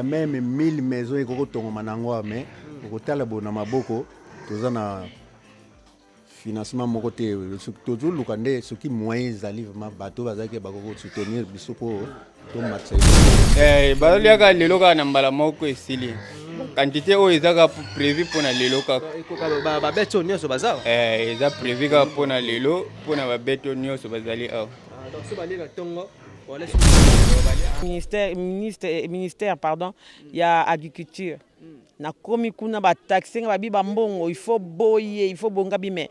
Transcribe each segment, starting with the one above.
Meme 1000 maison ekoki kotongama na yango awa, mais okotala boye na maboko, toza na financement moko te. Tozoluka nde soki moyen ezali, vraiment bato bazalaki bakoki kosoutenir biso mpo tomatisa. Bazoliaka lelo kaka na mbala moko, esili. Quantité oyo eza kaka prévu mpona lelo kaka. Babete oyo nyonso baza awa? Eza prévu kaka mpona lelo, mpona babete oyo nyonso bazali awa. Donc so balie na ntongo. Ministère, ministre, ministère, pardon, ya agriculture. Nakomi kuna, bataxe nga, babi bambongo, il faut boye, il faut bonga bime.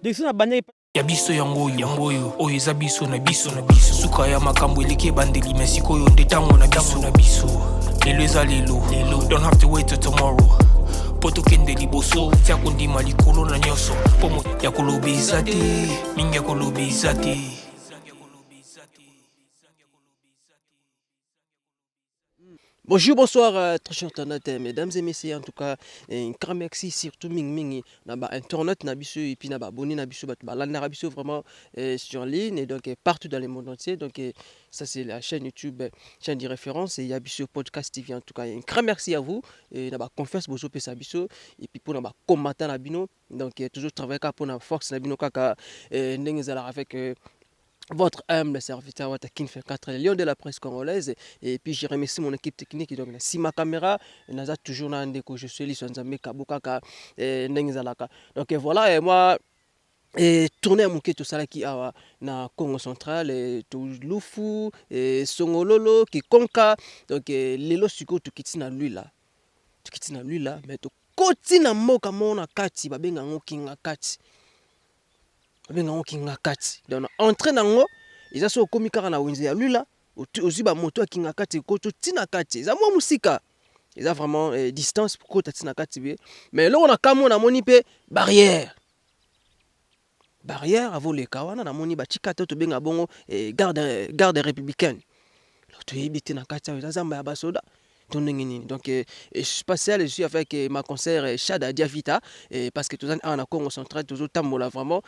Donc so na bandaki Ya biso yango oyo, yango oyo, oyo eza biso na biso na biso. Suka ya makambo eleki ebandeli, me sikoyo nde ntango na biso na biso. Lelo eza lelo lelo, don't have to wait till tomorrow mpo tokende liboso. Tia kondima likolo na nyonso, mpo ya koloba eza te mingi, ya koloba eza te. Bonjour, bonsoir, très chers internautes, mesdames et messieurs. En tout cas, un grand merci, surtout mingi mingi, na ba internautes na biso et puis na ba abonnés na biso, ba landa biso vraiment sur ligne et donc partout dans le monde entier. Donc ça, c'est la chaîne YouTube, chaîne de référence et il y a biso podcast TV. En tout cas, un grand merci à vous et na ba confiance bozo pesa biso et puis pour na ba commentaire na bino. Donc toujours travailler pour na force na bino kaka ndenge ezalaka avec votre humble serviteur Wata King 4, le lion de la presse congolaise. Et puis je remercie mon équipe technique. Donc si ma caméra naza toujours na ndeko, je suis Liso Nzambe Kabukaka ndenge ezalaka. Donc voilà, et moi et tournée ya moke tosalaki awa na Congo Central, Tolufu, Songololo, Kikonka. Donc lelo sikoyo tokiti na Lwila, tokiti na Lwila, mais tokoti na mboka moko na kati, babenga yango Kinga Kati, babenga yango Kinga Kati. Donc na entrée nango eza so okomi kaka na wenze ya Lwila, ozwi bamoto ya Kinga Kati, ekoti ntina kati. Eza mwa mosika, eza vraiment distance kota ntina kati be. Mais eloko na kamwa, namoni mpe barrière, barrière avoleka wana. Namoni batika te, tobenga bongo garde républicaine. Toyebi te na kati awa eza zamba ya basoda to ndenge nini. Donc spatial, je suis avec ma consœur Chada Diavita, parce que toza awa na Congo Central, tozotambola vraiment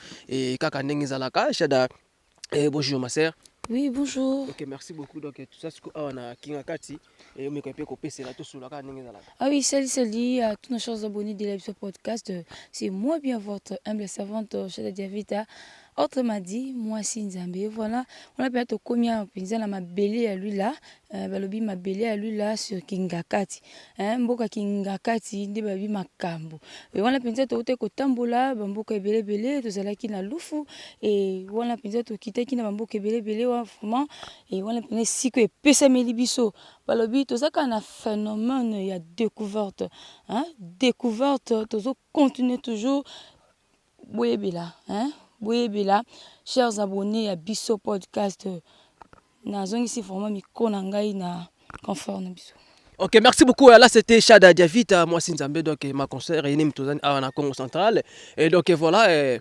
kaka ndenge ezalaka. Chada, bonjour ma sœur. Oui, bonjour. Ok, merci beaucoup. Donc tout ça, siko awa na Kinga Kati omeka mpe kopesela tosolola kaka ndenge ezalaka. Ah oui, salut, salut à tous nos chers abonnés de l'Ebso Podcast. C'est moi bien votre humble servante Chada Diavita. Autrement dit, moi Nzambe. Voilà, on a peut-être combien mpenza na mabele ya Lwila, balobi mabele ya Lwila sur Kingakati. Hein, mboka Kingakati nde babi makambo. Et wana mpenza toute kotambola bamboka ebele ebele, tozalaki na Lufu et wana mpenza tokitaki na bamboka ebele ebele wa vraiment. Et wana mpenza esika epesameli biso, balobi toza kaka na phénomène ya découverte, hein? Découverte, tozo continuer toujours. Boyebela, hein? Boyebela, chers abonnés ya Biso Podcast, nazongisi vraiment micro na ngai na confort na biso. Ok, merci beaucoup. Là, c'était Chada Diavita, moi, Nzambe, donc ma consœur, et Tozani, à Congo Central. Et donc, voilà,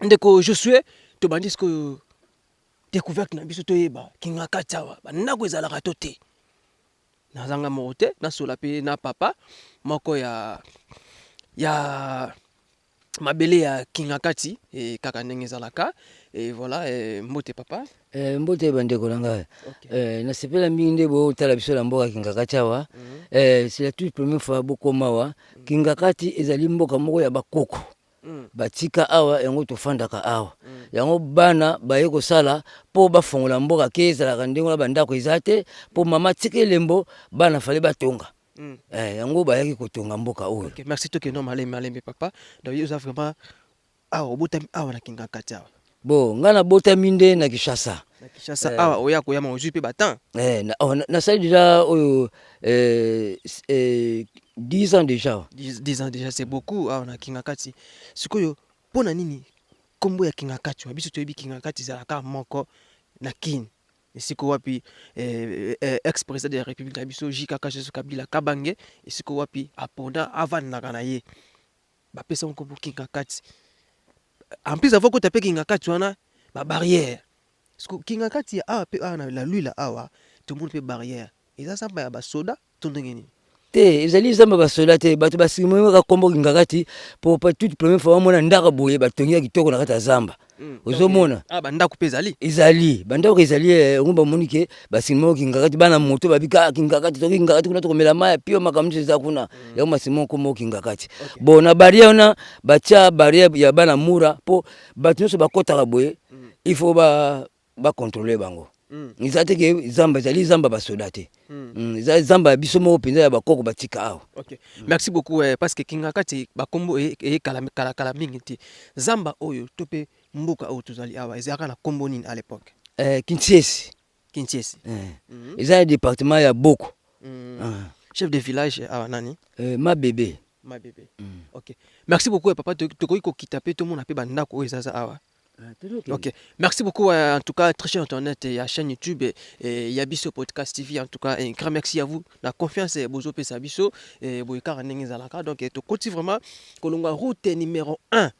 ndeko, je suis, tobandi ce que découverte na biso, toyeba Kinga Kati awa bandako ezalaka to te. Nazanga moko te, nasola mpe na papa moko ya mabele ya Kinga Kati e, kaka ndenge ezalaka. E voilà, e, mbote papa. Mbote bandeko na ngai. Nasepela mingi nde botala biso na mboka Kingakati awa. C'est la toute première fois bokoma awa. Kingakati ezali mboka moko ya bakoko batika awa, yango tofandaka awa. Yango bana baye kosala mpo bafongola mboka ke ezalaka ndenge wana. Bandako eza te mpo mama tika elembo, bana fale batonga. Yango bayaki kotonga mboka oyo. Ok, merci. Tokende malembe malembe papa. Donc yo oza vraiment awa, obotami awa na Kinga Kati awa? Bon, ngai nabotami nde na Kinshasa. Na Kinshasa. Awa oya koyama, ozwi mpe batemps? Oh, nasali déjà oyo 10 ans déjà. 10 ans déjà, c'est beaucoup awa na Kinga Kati. Sikoyo mpo na nini nkombo ya Kinga Kati? Wa biso toyebi Kinga Kati ezalaka moko na Kine, esika wapi ex président de la République na biso JKK Joseph Kabila Kabange, esika wapi aponda avandaka na ye, bapesa nkombo Kinga Kati. En plus avant kota mpe Kinga Kati wana, babarrière. Kinga Kati ya awa mpe awa na Lwila awa, tomoni mpe barrière. Eza zamba ya basoda to ndenge nini? Te, ezali zamba basoda te. Bato basimaka kombo Kingakati po toute première fois bamona ndako boye batongi ya kitoko na kati ya zamba. Ozomona. Ah, bandako mpe ezali. Ezali bandako, ezali yango bamoni ke basinima Kingakati, bana moto babika Kingakati, toki Kingakati kuna, tokomela mai ya pio, makambo nyonso eza kuna. Yango masima okoma Kingakati. Bon, na barrière wana batia barrière ya bana mura, mpo bato nyonso bakɔtaka boye, il faut bacontrôle bango. Eza te ke zamba ezali zamba basoda te. Eza zamba ya biso moko mpenza, ya bakoko batika awa. Ok, merci beaucoup. Parce que Kingakati, bakombo eye kala kala kala mingi te. Zamba oyo to mpe mboka oyo tozali awa ezalaka na kombo nini à l'époque? Kinsiesi. Kinsiesi. Eza na département ya Boko. Ah. Chef de village awa nani? Mabebe. Mabebe. Ok, merci beaucoup, papa. Tokoki kokita mpe tomona mpe bandako oyo ezaza awa. Ok, merci beaucoup. En tout cas, très cher internaute ya chaîne YouTube et ya Biso Podcast TV, en tout cas, un grand merci à vous. La confiance est bozopesa biso et boyekara ndenge ezalaka. Donc, tokoti vraiment kolongwa route numéro 1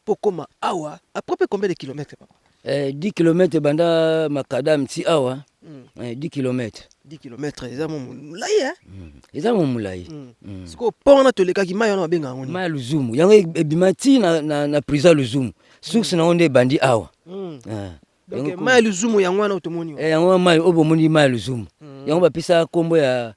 pour koma awa. À peu près combien de kilomètres, papa? 10 km banda macadam ti awa. 10 km. 10 km, eza mo molai, hein? Eza mo molai. Sikoyo mpo wana tolekaki, mai wana babenga yango nini? Mai ya Luzumu, yango ebima ti na prison ya Luzumu. Source na yango nde ebandi awa. Ah. Donc Yango mai ya Luzumu yango wana oyo tomoni wana. Yango mai oyo bomoni, mai ya Luzumu, yango bapesa nkombo ya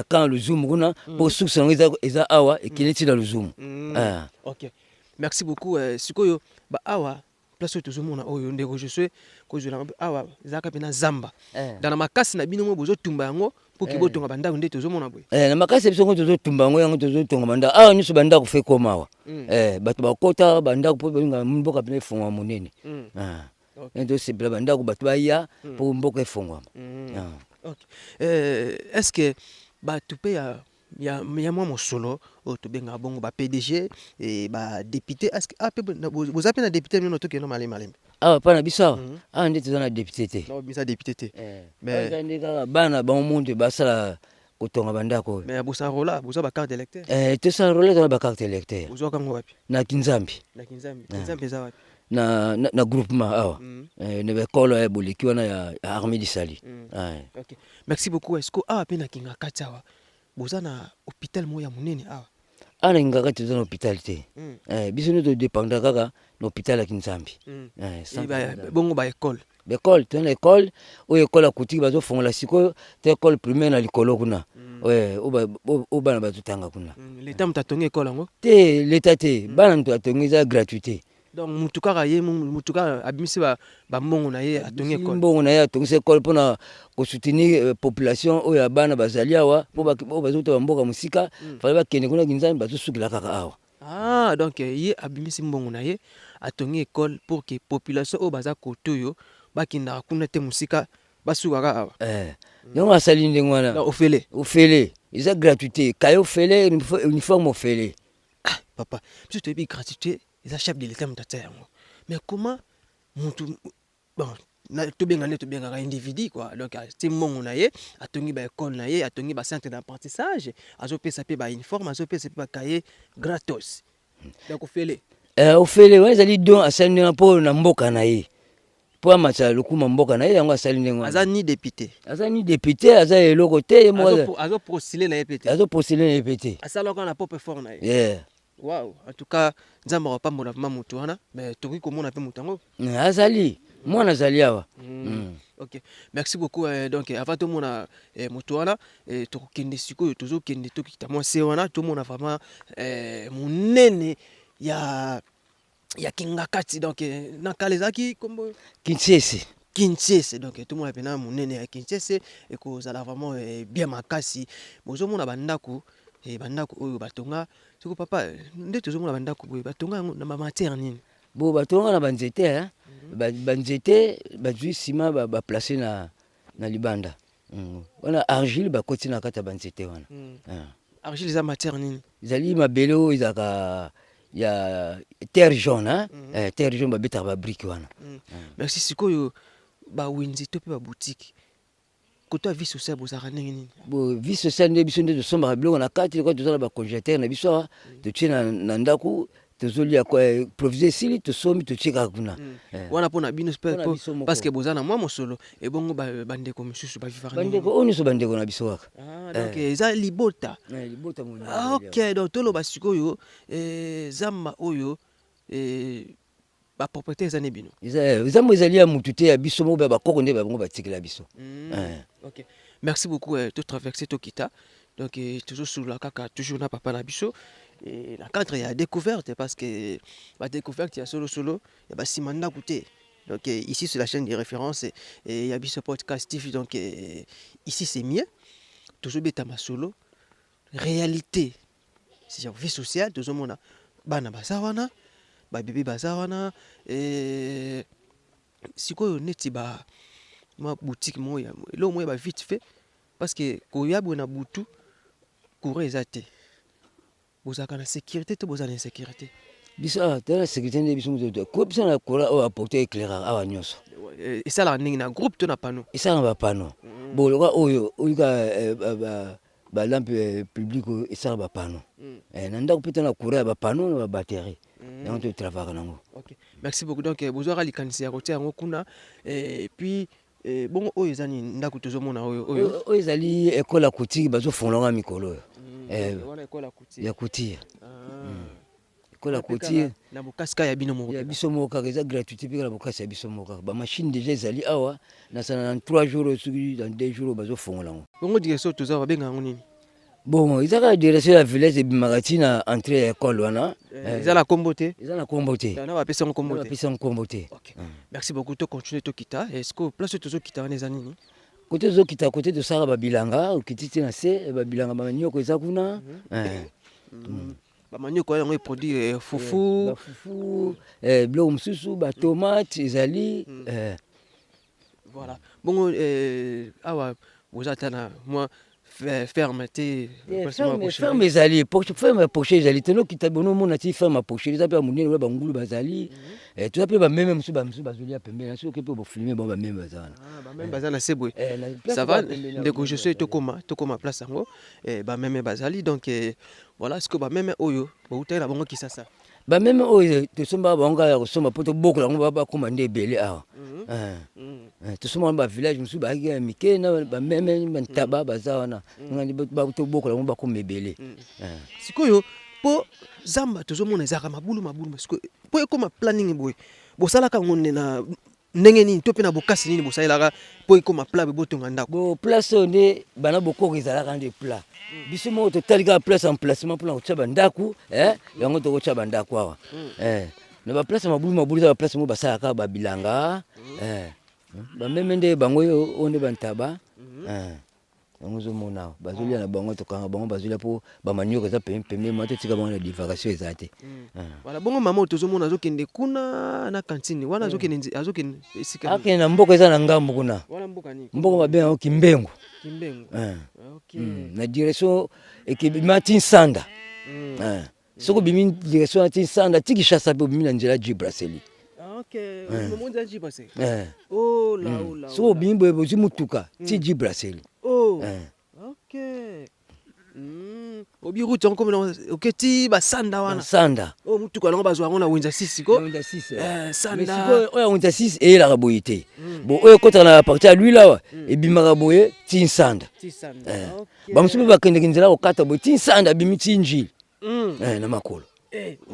camp Luzumu kuna, mpo source yango eza awa, ekende ti na Luzumu. Ah. Ok, merci beaucoup. Sikoyo ba awa place oyo tozomona oyo, ndeko Josue, kozwela yango awa ezalaka mpena zamba. Dans na makasi na bino mo bozotumba yango mpo ke botonga bandako nde tozomona boye? Na makasi ya biso ngo tozotumba yango, yango tozotonga bandako awa nyonso. Bandako fe koma awa. Bato bakota bandako mpo balinga mboka mpena efongwama monene. Ah. Tosepela bandako, bato baya mpo mboka efongwama. Ah. Ok. Est ce que bato mpe ya mwa mosolo oyo tobengaka bongo ba PDG e badéputé, est ce que mpe boza mpe na député bino? Tokende malembe malembe. Awa mpa na biso awa, awa nde toza na député te. Bisa député te? Mais eza nde kaka bana bango monde basala kotonga bandako oyo. Mais bos'enrôla, bozwa bacarte d'électeur? Tos'enrôla, toza na bacarte électeur. Bozwaka yango wapi? Na Kinzambi. Na Kinzambi. Kinzambi eza wapi? Na groupement awa. Na baekole ya boleki wana ya Armée du Salut. Ok, merci beaucoup. Est ce que awa mpe na Kingakati awa boza na hôpital moko ya monene awa? Awa na Kingakati toza na hôpital te. Biso nde todépendre kaka na hôpital ya Kinzambi. Bongo baekole? Baekole, toza na ekole oyo, ekole ya kutiki bazofongola sikoyo te, ekole primaire na likolo kuna, oyo bana bazotanga kuna. Leta moto atongi ekole yango? Te, leta te, bana moto atongi, eza gratuité. Donc mutu kaka ye, mutu kaka abimisi bambongo na ye, atongi ekole? Mbongo na ye, atongisi ekole mpona kosoutenir population oyo ya bana bazali awa, mpo oyo bazouta bamboka mosika, fale bakende kuna Kinzambi, bazosukila kaka awa. Ah, donc ye abimisi mbongo na ye, atongi ekole pour que population oyo baza kote oyo bakendaka kuna te mosika, basukaka awa. Yango asali ndenge wana. Ofele? Ofele, eza gratuité, cahier ofele, uniforme ofele. Ah papa, biso toyebi gratuité eza chef de l'État moto atia yango, mais comment mutu, bon, tobenga nde tobengaka individu quoi, donc atie mbongo na ye, atongi baekole na ye, atongi bacentre d'apprentissage, azopesa mpe bauniforme, azopesa mpe bacahier gratos, donc ofele? Ofele wana ezali don asali ndenge mpo na mboka na ye, mpo amatisa lokuma mboka na ye, yango asali ndenge wana. Aza ni député? Aza ni député, aza eloko te, ye moko. Azopostule na ye mpe te? Azopostule na ye mpe te. Asalaka na propre effort na ye? Yeah. Wow, en tout cas Nzambe akopambola vraiment motu wana. Mais tokoki komona mpe moto yango? Azali mwana, azali awa. Ok, merci beaucoup. Donc avant tomona moto wana, tokokende sikoyo, tozokende, tokita mwa se wana, tomona vraiment monene ya Kingakati. Donc na kala ezalaki kombo Kinsiese. Kinsiese. Donc tomona mpena monene ya Kinsiese, ekozala vraiment bien makasi. Bozomona bandako, bandako oyo batonga siko, papa, nde tozomona bandako boye, batonga yango na bamatière nini? Bo batonga na banzete, banzete bazwi nsima baplace na libanda wana, argile bakoti na kati ya banzete wana. Argile eza matière nini? Ezali mabele oyo ezalaka ya terre jaune, hein? Terre jaune babetaka babrique wana. Merci. Sikoyo bawenze to mpe baboutique, koto ya vie sociale, bozalaka ndenge nini? Bo vie sociale nde biso nde tosombaka biloko na kati, lokola toza na bacongélateur na biso awa, totie na ndako, tozolia provision esili, tosombi, totie kaka kuna. Wana mpo na bino, parce que boza na mwa mosolo. Ebongo bandeko mosusu bavivaka? Bandeko oyo nyonso bandeko na biso kaka. Donc eza libota? Libota. Ok, donc toloba sikoyo zamba oyo. Ba propriété eza ne bino. Eza eh, zamba ezali ya mutu te ya biso moko ba bakoko nde bango batikela biso. Eh. Ok. Merci beaucoup eh, to traverser to kita. Donc eh, toujours sous la kaka toujours na papa na biso et na cadre ya découverte parce que ba découverte ya solo solo ya ba sima ndaku te. Donc eh, ici c'est la chaîne de référence et eh, ya biso podcast TV donc eh, ici c'est mieux. Toujours beta masolo réalité c'est vie sociale tozomona bana baza wana ba bebe baza wana eh, sikoyo neti ba mwa boutique moko ya eloko moko ya ba vite fait parce que koya boye na butu courant eza te bozalaka na sécurité to boza na insécurité? Biso awa toza na sécurité nde biso moto ko biso na courant oyo aporte éclairage awa nyonso. Esalaka ndenge na groupe to na panneau? Esalaka na ba panneau. Bon lokola oyo oyoka ba lampe publique oyo esalaka ba panneau. Na ndako mpe toza na courant ya ba panneau na ba batterie yango to travaillaka nango. Ok merci beaucoup donc bozwaka likanisi ya kotia yango kuna et puis bongo oyo eza nini ndako tozomona oyo oyo? Oyo ezali école ya couture bazofongola yango mikolo oyo. Wana école ya couture. Ya couture. École ya couture. Na bokasi kaka ya bino moko. Ya biso moko kaka eza gratuité mpe na bokasi ya biso moko kaka. Ba machine déjà ezali awa na sana dans 3 jours soki dans 2 jours bazofongola yango. Bongo direction toza babenga yango nini? Bon eza kaka direction ya village ebimaka ti na entrée ya école wana. Eza na kombo te? Eza na kombo te. Na bapesa yango kombo te. Bapesa yango kombo te. Ok. Merci beaucoup to continuer tokita. Est-ce que place oyo tozokita wana eza nini? Kote tozokita kote tosalaka babilanga okiti ti na se babilanga bamanioko eza kuna. Bamanioko yango eproduire fufu. Bafufu, biloko mosusu batomate ezali. Voilà. Bongo awa boza ata na mwa ferme te? Ferme ezali, ferme ya porcherie ezali te. Nokita bono omona ti ferme ya porcherie eza mpe ya monene oyo bangulu bazali. Toza mpe bameme mosusu bamosusu bazolia pembeni soki mpe bofilme bango bameme baza wana. Bameme baza na se boye. Ça va ndeko Josué, tokoma place yango bameme bazali donc voilà ce que bameme oyo bautaki na bango Kisasa. Bameme oyo tosombaka bango kaka ya kosomba mpo tobokola yango bakóma nde ebele awa. Tosombaka ba village mosusu bayaki ya mike na bameme bantaba baza wana tobokola yango bakóma ebele. Sikoyo mpo zamba tozomona ezalaka mabulu mabulu, sikoyo mpo ekóma planning boye bosalaka yango nde na ndenge nini to mpe na bokasi nini bosalelaka mpo ekóma plat boye botonga ndako? Bo place oyo nde bana bokoko ezalaka nde plat. Biso moko totali kaka place emplacement mpona kotia bandako yango tokotia bandako awa. Na baplace ya mabulu mabulu eza baplace moko basalaka babilanga bameme nde bango oyo nde bantaba yango ozomona awa bazolia na bango tokanga bango bazolia mpo bamanioko eza pembeni pembeni mwa totika bango na divagation eza te. Voilà bongo mama oyo tozomona azokende kuna na cantine wana azokende azokende esika akende na mboka eza na ngambo kuna. Wana mboka nini? Mboka babenga yango Kimbengu. Kimbengu. Ok. Na direction ekebima ti Nsanda. Soki obimi direction wana ti Nsanda ti Kinshasa mpe obimi na nzela G Brasserie. Ok. Oh là oh là. Soki obimi boye bozwi motuka ti G Brasserie. Oh. Ok. Obi route yango komi oke ti basanda wana. Sanda. Oyo motuka yango bazwa yango na wenza 6 ko. Wenza 6. Sanda. Oyo ya wenza 6 eyelaka boye te. Bon oyo ekotaka na partie ya Luila awa ebimaka boye ti Nsanda. Ti Nsanda. Bamosusu mpe bakendeke nzela kokata boye ti Nsanda abimi ti Njili. Na makolo.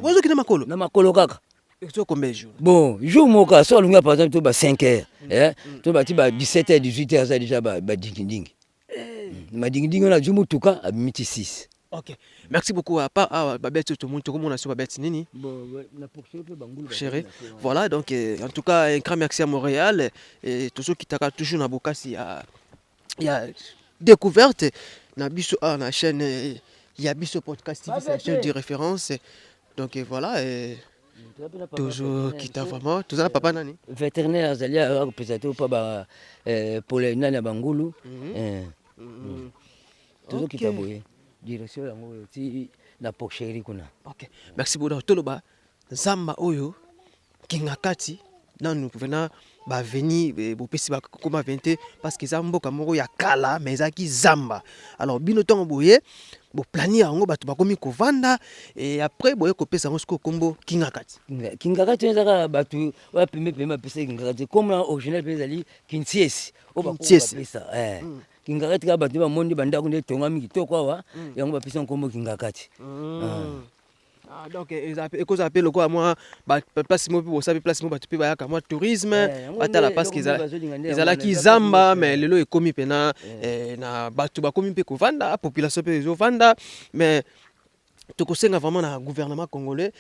Bozokende makolo? Na makolo kaka. Ezo combien jour? Bon, jour moko so alongi par exemple to ba 5 heures, to bati ba 17 heures 18 heures aza déjà ba dingidingi. Madingidingi wana azwi motuka abimi ti 6. Ok. Merci beaucoup à part awa babeti tomoni tokomona so babeti nini? Bon, na porcherie mpe bangulu. Chéri. Voilà donc en tout cas un grand merci à Montréal et tozokitaka toujours na bokasi ya découverte na biso awa na chaîne ya biso podcast TV, c'est la chaîne de référence. Donc voilà tozokita vraiment toza na papa nani? Vétérinaire azali akopesa te mpo ba pole nani ya bangulu. Tozokita boye direction yango oyo ti na porcherie kuna. Ok. Merci beaucoup. Toloba zamba oyo Kingakati nanu vena baveni bopesi bakoma veni te parce que eza mboka moko ya kala mais ezalaki zamba. Alors bino ntango boye boplani yango bato bakomi kovanda et après boye kopesa yango sikoyo kombo Kingakati. Kingakati eza kaka bato oyo pembe pembe bapesa Kingakati. Kombo na original mpe ezali Kintiesi oyo bapesa Kingakati kaka bato bamoni bandako nde etongami kitoko awa yango bapesa nkombo Kingakati. Ah, donc ekozala mpe lokola mwa place moko mpe bosala mpe place moko bato mpe bayaka mwa tourisme eh, batala parce que ezalaki zamba mais lelo ekomi mpena eh. Eh, na bato bakomi mpe kovanda, population mpe ezovanda. Mais tokosenga vraiment na gouvernement congolais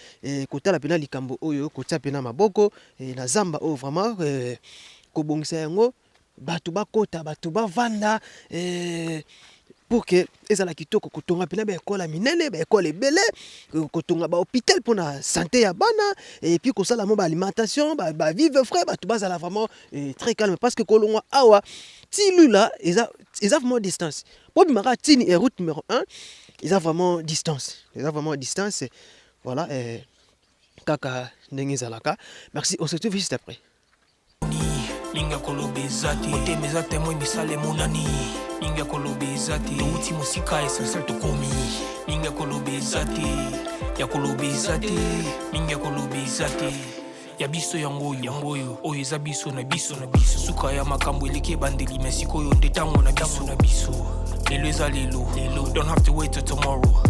kotala mpena likambo oyo, kotia mpena maboko na zamba oyo, vraiment kobongisa yango, bato bakota, bato bavanda, pour que ezala kitoko. Kotonga mpena baekole ya minene, baekole ebele, kotonga bahôpital mpona santé ya bana, et puis kosala mo baalimentation, bavivres frais, bato bazala vraiment très calme, parce que kolongwa awa ti Lula eza, eza vraiment distance. Po bimaka tini e route numéro 1, eza vraiment distance, eza vraiment distance. Voilà, kaka ndenge ezalaka. Merci, on se retrouve juste après. Mingi ya koloba eza te, motema eza témoin, misala emonani. Mingi ya koloba eza te, touti mosika, essentiel tokomi. Mingi ya koloba eza te, ya koloba eza te, mingi ya koloba eza te. Ya biso yango oyo, yango oyo, oyo eza biso na biso na biso. Suka ya makambo eleki ebandeli, me sikoyo nde ntango na biso na biso. Lelo eza lelo lelo, don't have to wait till tomorrow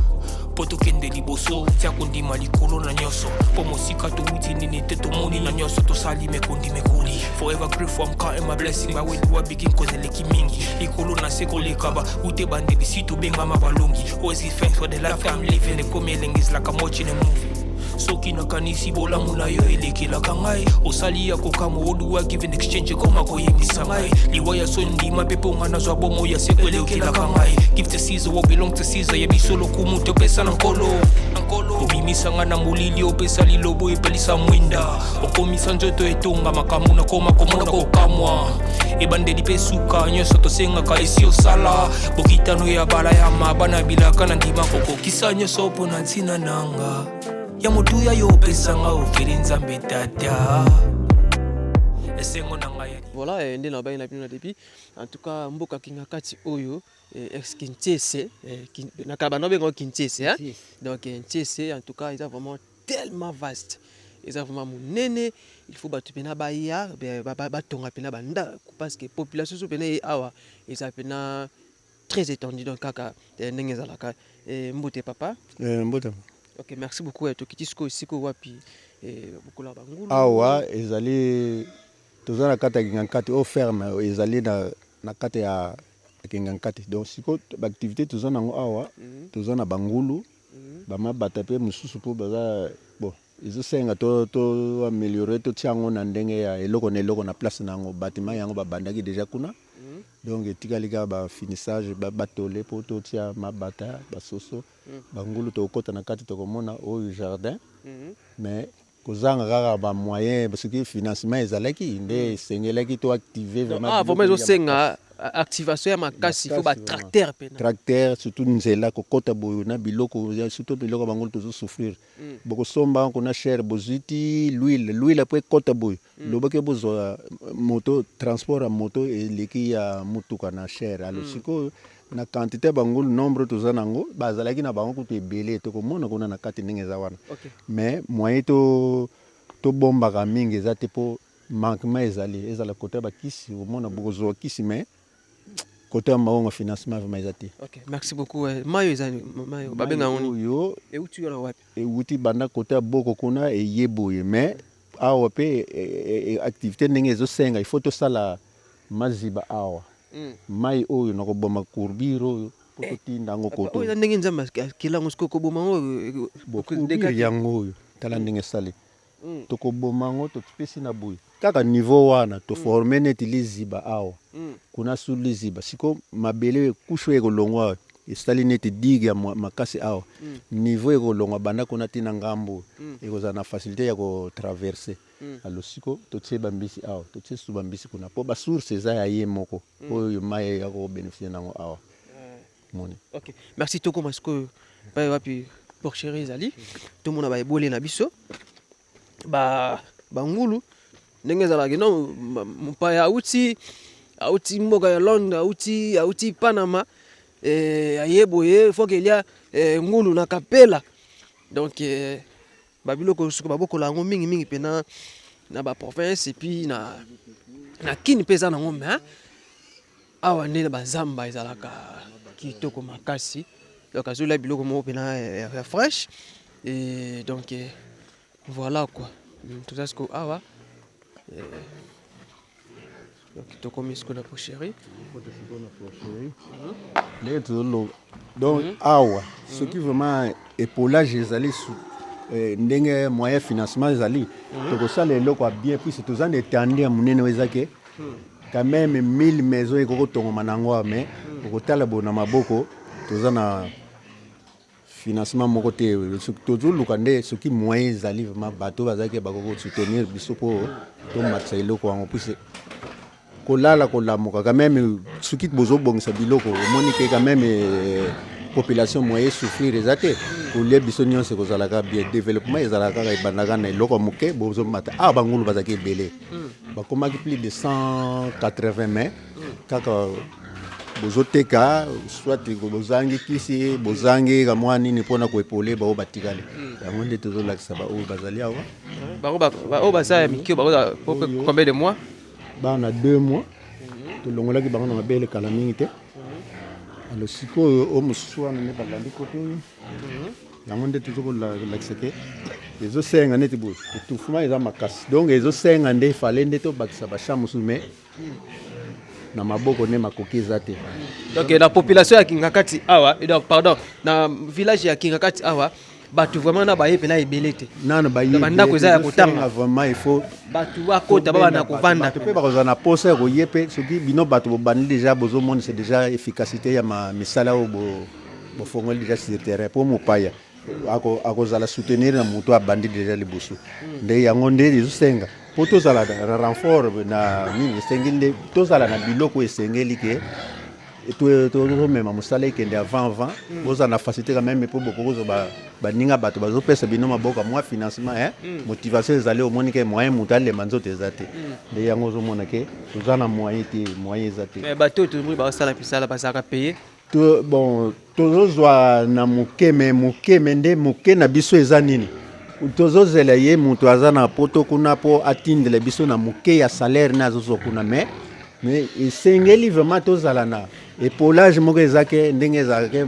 mpo tokende liboso. Tia kondima likolo na nyonso, mpo mosika towuti nini te, tomoni na nyonso tosali mekondi mekoli. Forever grateful, I'm counting my blessing. By where do I begin? Cause eleki mingi likolo na se koleka ba ute bandeli si tobengama balongi. Always give thanks for the life I'm living. Ekomi elengi, is like I'm watching a movie. Soki nakanisi bolamu na yo elekelaka ngai, osali ya kokamwa. Oduwa give in exchange, ekoma koyembisa ngai liwa ya so ndima mpe mpo nga nazwa bomo ya seko elekelaka ngai. Give to Caesar what belong to Caesar. Ya biso lokumu topesa na Nkolo, na Nkolo. Obimisa nga na molili, opesa lilobo, epelisa mwinda, okomisa nzoto etonga makambo nakoma komona kokamwa. Ebandeli mpe suka, nyonso tosengaka esi osala. Bokitano ya bala ya mabana bilaka na ndima kokokisa nyonso mpo na ntina nanga ya motuya yo opesanga ofeli Nzambe Tata, esengo na ngai. Voilà, nde na bayi na bino na début. En tout cas, mboka Kingakati oyo, ex Kintiese, na kala bando benga Kintiese, hein? Donc Ntiese, en tout cas, eza vraiment tellement vaste, eza vraiment monene. Il faut bato mpena baya batonga mpena bandako, parce que population so mpena ye awa eza mpena très étendu. Donc kaka ndenge ezalaka. Mbote papa. Mbote. Ok, merci beaucoup. Tokiti sikoyo esika wapi bokola bangulu? Awa ezali, toza na kati ya Kingakati oyo, ferme ezali na kati ya Kingakati. Donc sikoyo baactivité toza nango awa, toza na bangulu, bamabata mpe mosusu, mpo baza bon, ezosenga to to améliorer, totia yango na ndenge ya eloko na eloko na place na yango. Bâtiment yango babandaki déjà kuna, donc etikali kaka bafinissage, batole mpo totia mabata, basoso, bangulu. Tokokɔta na kati, tokomona oyo jardin, mais kozanga kaka bamoyen. Soki financement ezalaki nde esengelaki to active. Vraiment, ah, vraiment ezosenga activation ya makasi, faut batracteur mpena. Tracteur, surtout nzela kokɔta boyo na biloko, surtout biloko bango tozosouffrir. Bokosomba kuna cher, bozwi ti l'huile, l'huile po ekɔta boyo, lobaki bozwa moto, transport ya moto eleki ya mutuka na cher. Alors sikoyo na quantité ya bangulu, nombre toza nango, bazalaki na bango kutu ebele, tokomona kuna na kati ndenge eza wana. Mais moyen to tobombaka mingi eza te, mpo manquement ezali, ezala kote ya bakisi, omona bokozwa kisi, mais kote ya mbongo, financement vraiment eza te. Ok, merci beaucoup. Mayo eza mayo babenga yango nini? Oyo euti wana wapi? Euti banda kote ya boko kuna, eye boye. Mais awa mpe activité ndenge ezosenga, il faut tosala maziba awa, mai oyo na koboma courbure oyo mpo totinda yango koto. Oyo eza ndenge Nzambe akela yango. Sikoyo koboma yango? Bo courbure yango oyo, tala ndenge esali. Tokoboma yango, topesi na boye kaka niveau wana, toforme neti liziba awa kuna su liziba. Siko mabele, couche oyo ekolongwa, esali neti digue ya makasi awa. Niveau ekolongwa banda kuna ntina ngambo, ekozala na facilité ya kotraverse. Alors siko totie bambisi awa, totie su bambisi kuna, mpo basource eza ya ye moko oyo mai ya kobénéficie nango awa, moni. Ok, merci. Tokóma sikoyo pai wapi porcherie ezali, tomona baebole na biso, bangulu ndenge ezalaki. No mopaya auti mboka ya Londres, auti Panama, aye boye, faut kelia ngulu na kapela. Donc babiloko soki babokola yango mingimingi mpena na baprovince, et puis na Kini mpe eza nango, mais awa nde na bazamba ezalaka kitoko makasi. Donc azolia biloko moko mpena ya fresh. Et donc voilà quoi. Toza sikoyo awa. Donc tokomi sikoyo na porcherie. Ndenge tozoloba donc awa, soki vraiment épaulage ezali ndenge moyen financement ezali, tokosala eloko ya bien, puisque toza na etandi ya monene oyo eza ke quand même 1000 maison ekoki kotongoma na yango awa. Mais okotala boye na maboko, toza na financement moko te. Tozoluka nde soki moyen ezali, vraiment bato bazalaki bakoki kosoutenir biso mpo tomatisa eloko yango, puisque kolala kolamuka quand même, soki bozobongisa biloko, omoni ke quand même population moyen souffrir eza te. Kolia biso nyonso ekozalaka bien. Développement ezalaka kaka ebandaka na eloko ya moke. Bozomata awa, bangulu bazalaki ebele, bakomaki plus de 180, mais kaka bozoteka, soit bozangi kisi, bozangi kamwa nini mpona koépauler bao batikali. Yango nde tozolakisa baoyo bazali awa. Bango oyo baza ya mike, bango combien de mois? Bana 2 mois, tolongolaki bango na mabele kala mingi te. Alors sikoyo oyo mosusu wana nde balandi kote oyo. Yango nde tozokolakisa ke ezosenga neti boye, étouffement eza makasi. Donc ezosenga nde fale nde tobakisa bachamp mosusu, mais na maboko nde makoki eza te. Donc na population ya Kingakati awa, donc pardon, na village ya Kingakati awa, bato vraiment na baye mpena ebele te. Nano. Bandako eza ya kotanga. Vraiment il faut bato bakota, babanda kovanda. Bato mpe bakozala na posa ya koye mpe. Soki bino bato bobandi déjà, bozomonisa déjà efficacité ya misala oyo bofongoli déjà sur terrain, mpo mopaya akozala soutenir na moto abandi déjà liboso. Nde yango nde ezosenga mpo tozala na renfort na nini. Esengeli nde tozala na biloko esengeli ke tozomema mosala ekende avant avant. Bozala na facilité quand même mpo bokokozwa baninga, bato bazopesa bino maboko mwa financement, hein? Motivation ezali, omoni ke moyen moto alemba nzoto eza te. Nde yango ozomona ke toza na moyen te, moyen eza te. Bato oyo tomoni bazosala misala, bazalaka paye? To, bon, tozozwa na moke, me moke, me nde moke na biso eza nini. Tozozela ye moto aza na poto kuna mpo atindela biso na moke ya salaire ne azozwa kuna. Mais esengeli vraiment tozala na épaulage moko eza ke ndenge ezalaka ke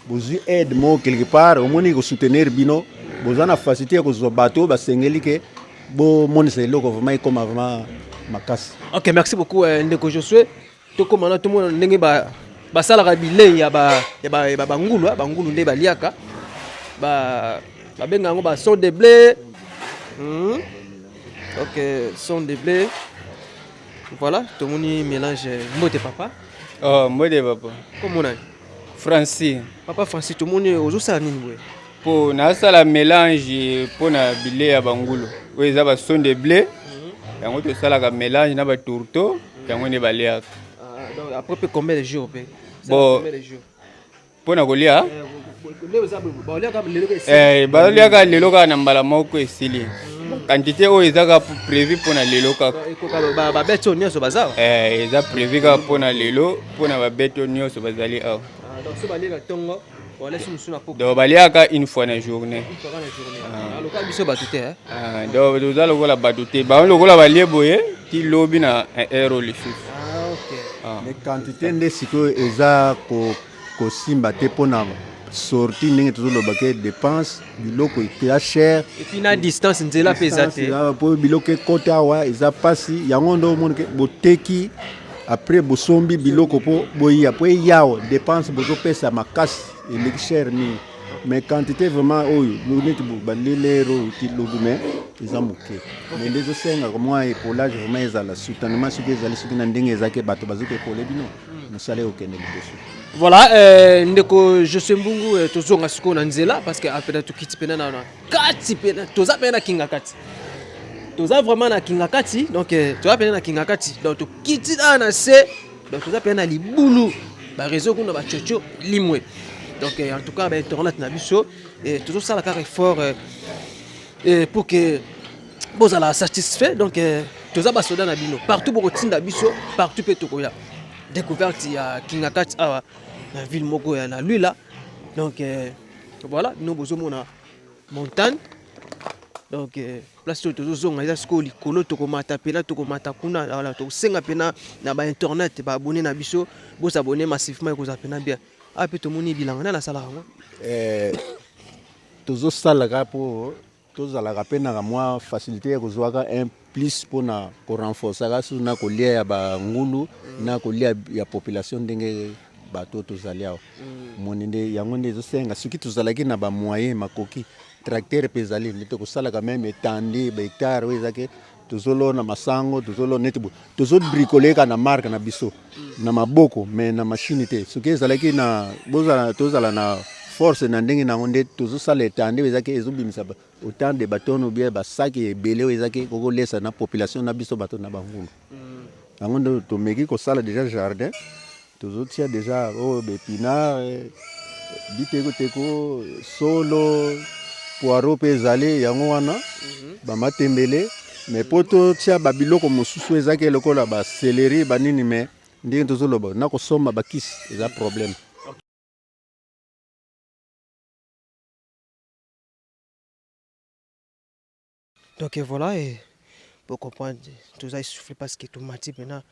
bozwi aide moko quelque part, omoni kosoutenir bino, boza na facilité ya kozwa bato oyo basengeli ke bomonisa eloko vraiment ekoma vraiment makasi. Ok, merci beaucoup, ndeko Josué. Tokóma na tomona ndenge basalaka bilei ya bangulu. Bangulu nde baliaka, babenga yango ba son de blé. Ok, son de blé, voilà, tomoni mélange. Mbote papa. Oh, mbote papa. Komona? Francis. Papa Francis, tomoni ozosala nini boye? Mpo nasala mélange mpona bilei ya bangulu oyo eza bason de blé. Yango tosalaka mélange na batourteau, yango nde baliaka. Ah, donc après mpe combien de jours mpe? Bon, mpona kolia, baliaka lelo kaka na mbala moko esili. Quantité oyo eza kaka prévu mpona lelo kaka. Babete oyo nyonso baza? Eza prévu kaka mpona lelo, mpona babete oyo nyonso bazali awa. Donc baliaka une fois na journée. Biso bato te. Donc toza lokola bato te, bango lokola balie boye ti lobi na heure lisusu. Mais quantité nde sikoyo eza kosimba te mpona sorti, ndenge tozoloba ke dépense biloko eza cher. Et puis na distance, nzela mpe eza te. Po biloko ekota awa eza mpasi. Yango nde omoni ke boteki, après bosombi biloko mpo boya, po eya awa, dépense bozopesa makasi, eleki cher mingi. Mais quantité vraiment oyo neti balelero oyo ti lobi, mais eza moke. Mais nde ezosengaka mwa épaulage vraiment ezala soutènement. Soki ezali, soki na ndenge ezalaki, bato bazoki épauler bino, mosala ekokende liboso. Voilà, ndeko José Mbungu, tozonga sikoyo na nzela, parce que apena tokiti pena na kati pena, toza pena na Kinga Kati, toza vraiment na Kinga Kati. Donc toza pena na Kinga Kati, donc tokiti awa na se, donc toza pena na libulu, baréseau kuna bachocho limwe. Donc en tout cas bainternet na biso, tozosala kaka effort pour que bozala satisfait. Donc toza basoda na bino, partout bokotinda biso, partout mpe tokoya. Découverte ya Kingakati awa na ville moko ya na Luila. Donc voilà, bino bozomona montagne. Donc place oyo tozozonga eza sikoyo likolo, tokomata mpena, tokomata kuna. Voilà, tokosenga mpena na bainternet, baabonné na biso, bosabonner massivement, ekozala mpena bien. Awa mpe tomoni bilanga. Nani asalaka yango? Tozosalaka mpo tozalaka mpe na mwa facilité ya kozwaka un plus mpona korenforcaka susu na kolia ya bangulu na kolia ya population ndenge bato tozali awa. Moni nde yango nde ezosenga soki tozalaki na bamoyen makoki, tracteur mpe ezali nde tokosalaka meme etandi bahectare oyo ezaki tozolona masango, tozolona neti boye, tozobricole kaka na marque na biso na maboko, mais na machine te. Soki ezalaki na bozala, tozala na force na ndenge nango nde tozosala etandi oyo ezaki ezobimisa autant de batonne ou bien basaki ebele oyo ezaki kokolesa na population na biso bato na bangulu. Yango nde tomeki kosala déjà jardin, tozotia déjà oyo baépinard, bitekoteko, solo, poireau mpe ezali yango wana, bamatembele. Mais mpo totia babiloko mosusu ezaki lokola bacéleri, banini, mais ndenge tozoloba na kosomba bakisi eza problème. Donc voilà, et pour comprendre, toza essoufflé parce que tomati mpena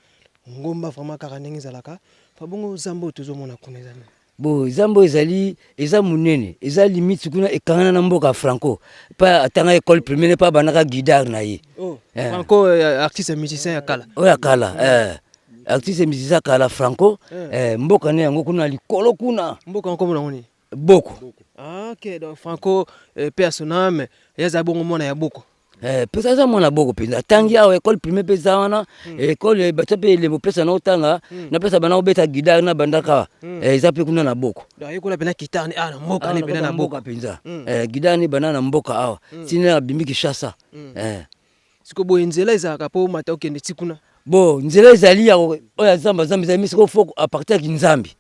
ngomba vraiment kaka ndenge ezalaka. Fa bongo zamba oyo tozomona kuna eza nini? Bo zamba oyo ezali, eza monene, eza limite kuna, ekangana na mboka Franco mpa atanga école primaire, mpa abandaka guitare na ye. Oh, Franco, artiste musicien ya kala. Oyo ya kala, artiste musicien ya kala Franco, mboka ne yango kuna likolo kuna. Mboka yango komona yango nini? Boko. Ah, ok, donc Franco, paix à son âme, ye aza bongo mwana ya Boko. Mpenza aza mwana Boko mpenza, atangi awa école primaire mpe eza wana, école batia mpe elembo place na otanga, napesa bana kobeta guitare na bandaka, eza mpe kuna na Boko. Donc ayekola mpena guitare ne awa na mboka ne mpena na Boko. Mboka mpenza, guitare ne banda na mboka awa ntina abimi Kinshasa. Siko boye nzela ezalaka mpo omata okende ti kuna? Bo nzela ezali ya oyo ya zamba, zamba ezali misiko fo à partir ya Kinzambi,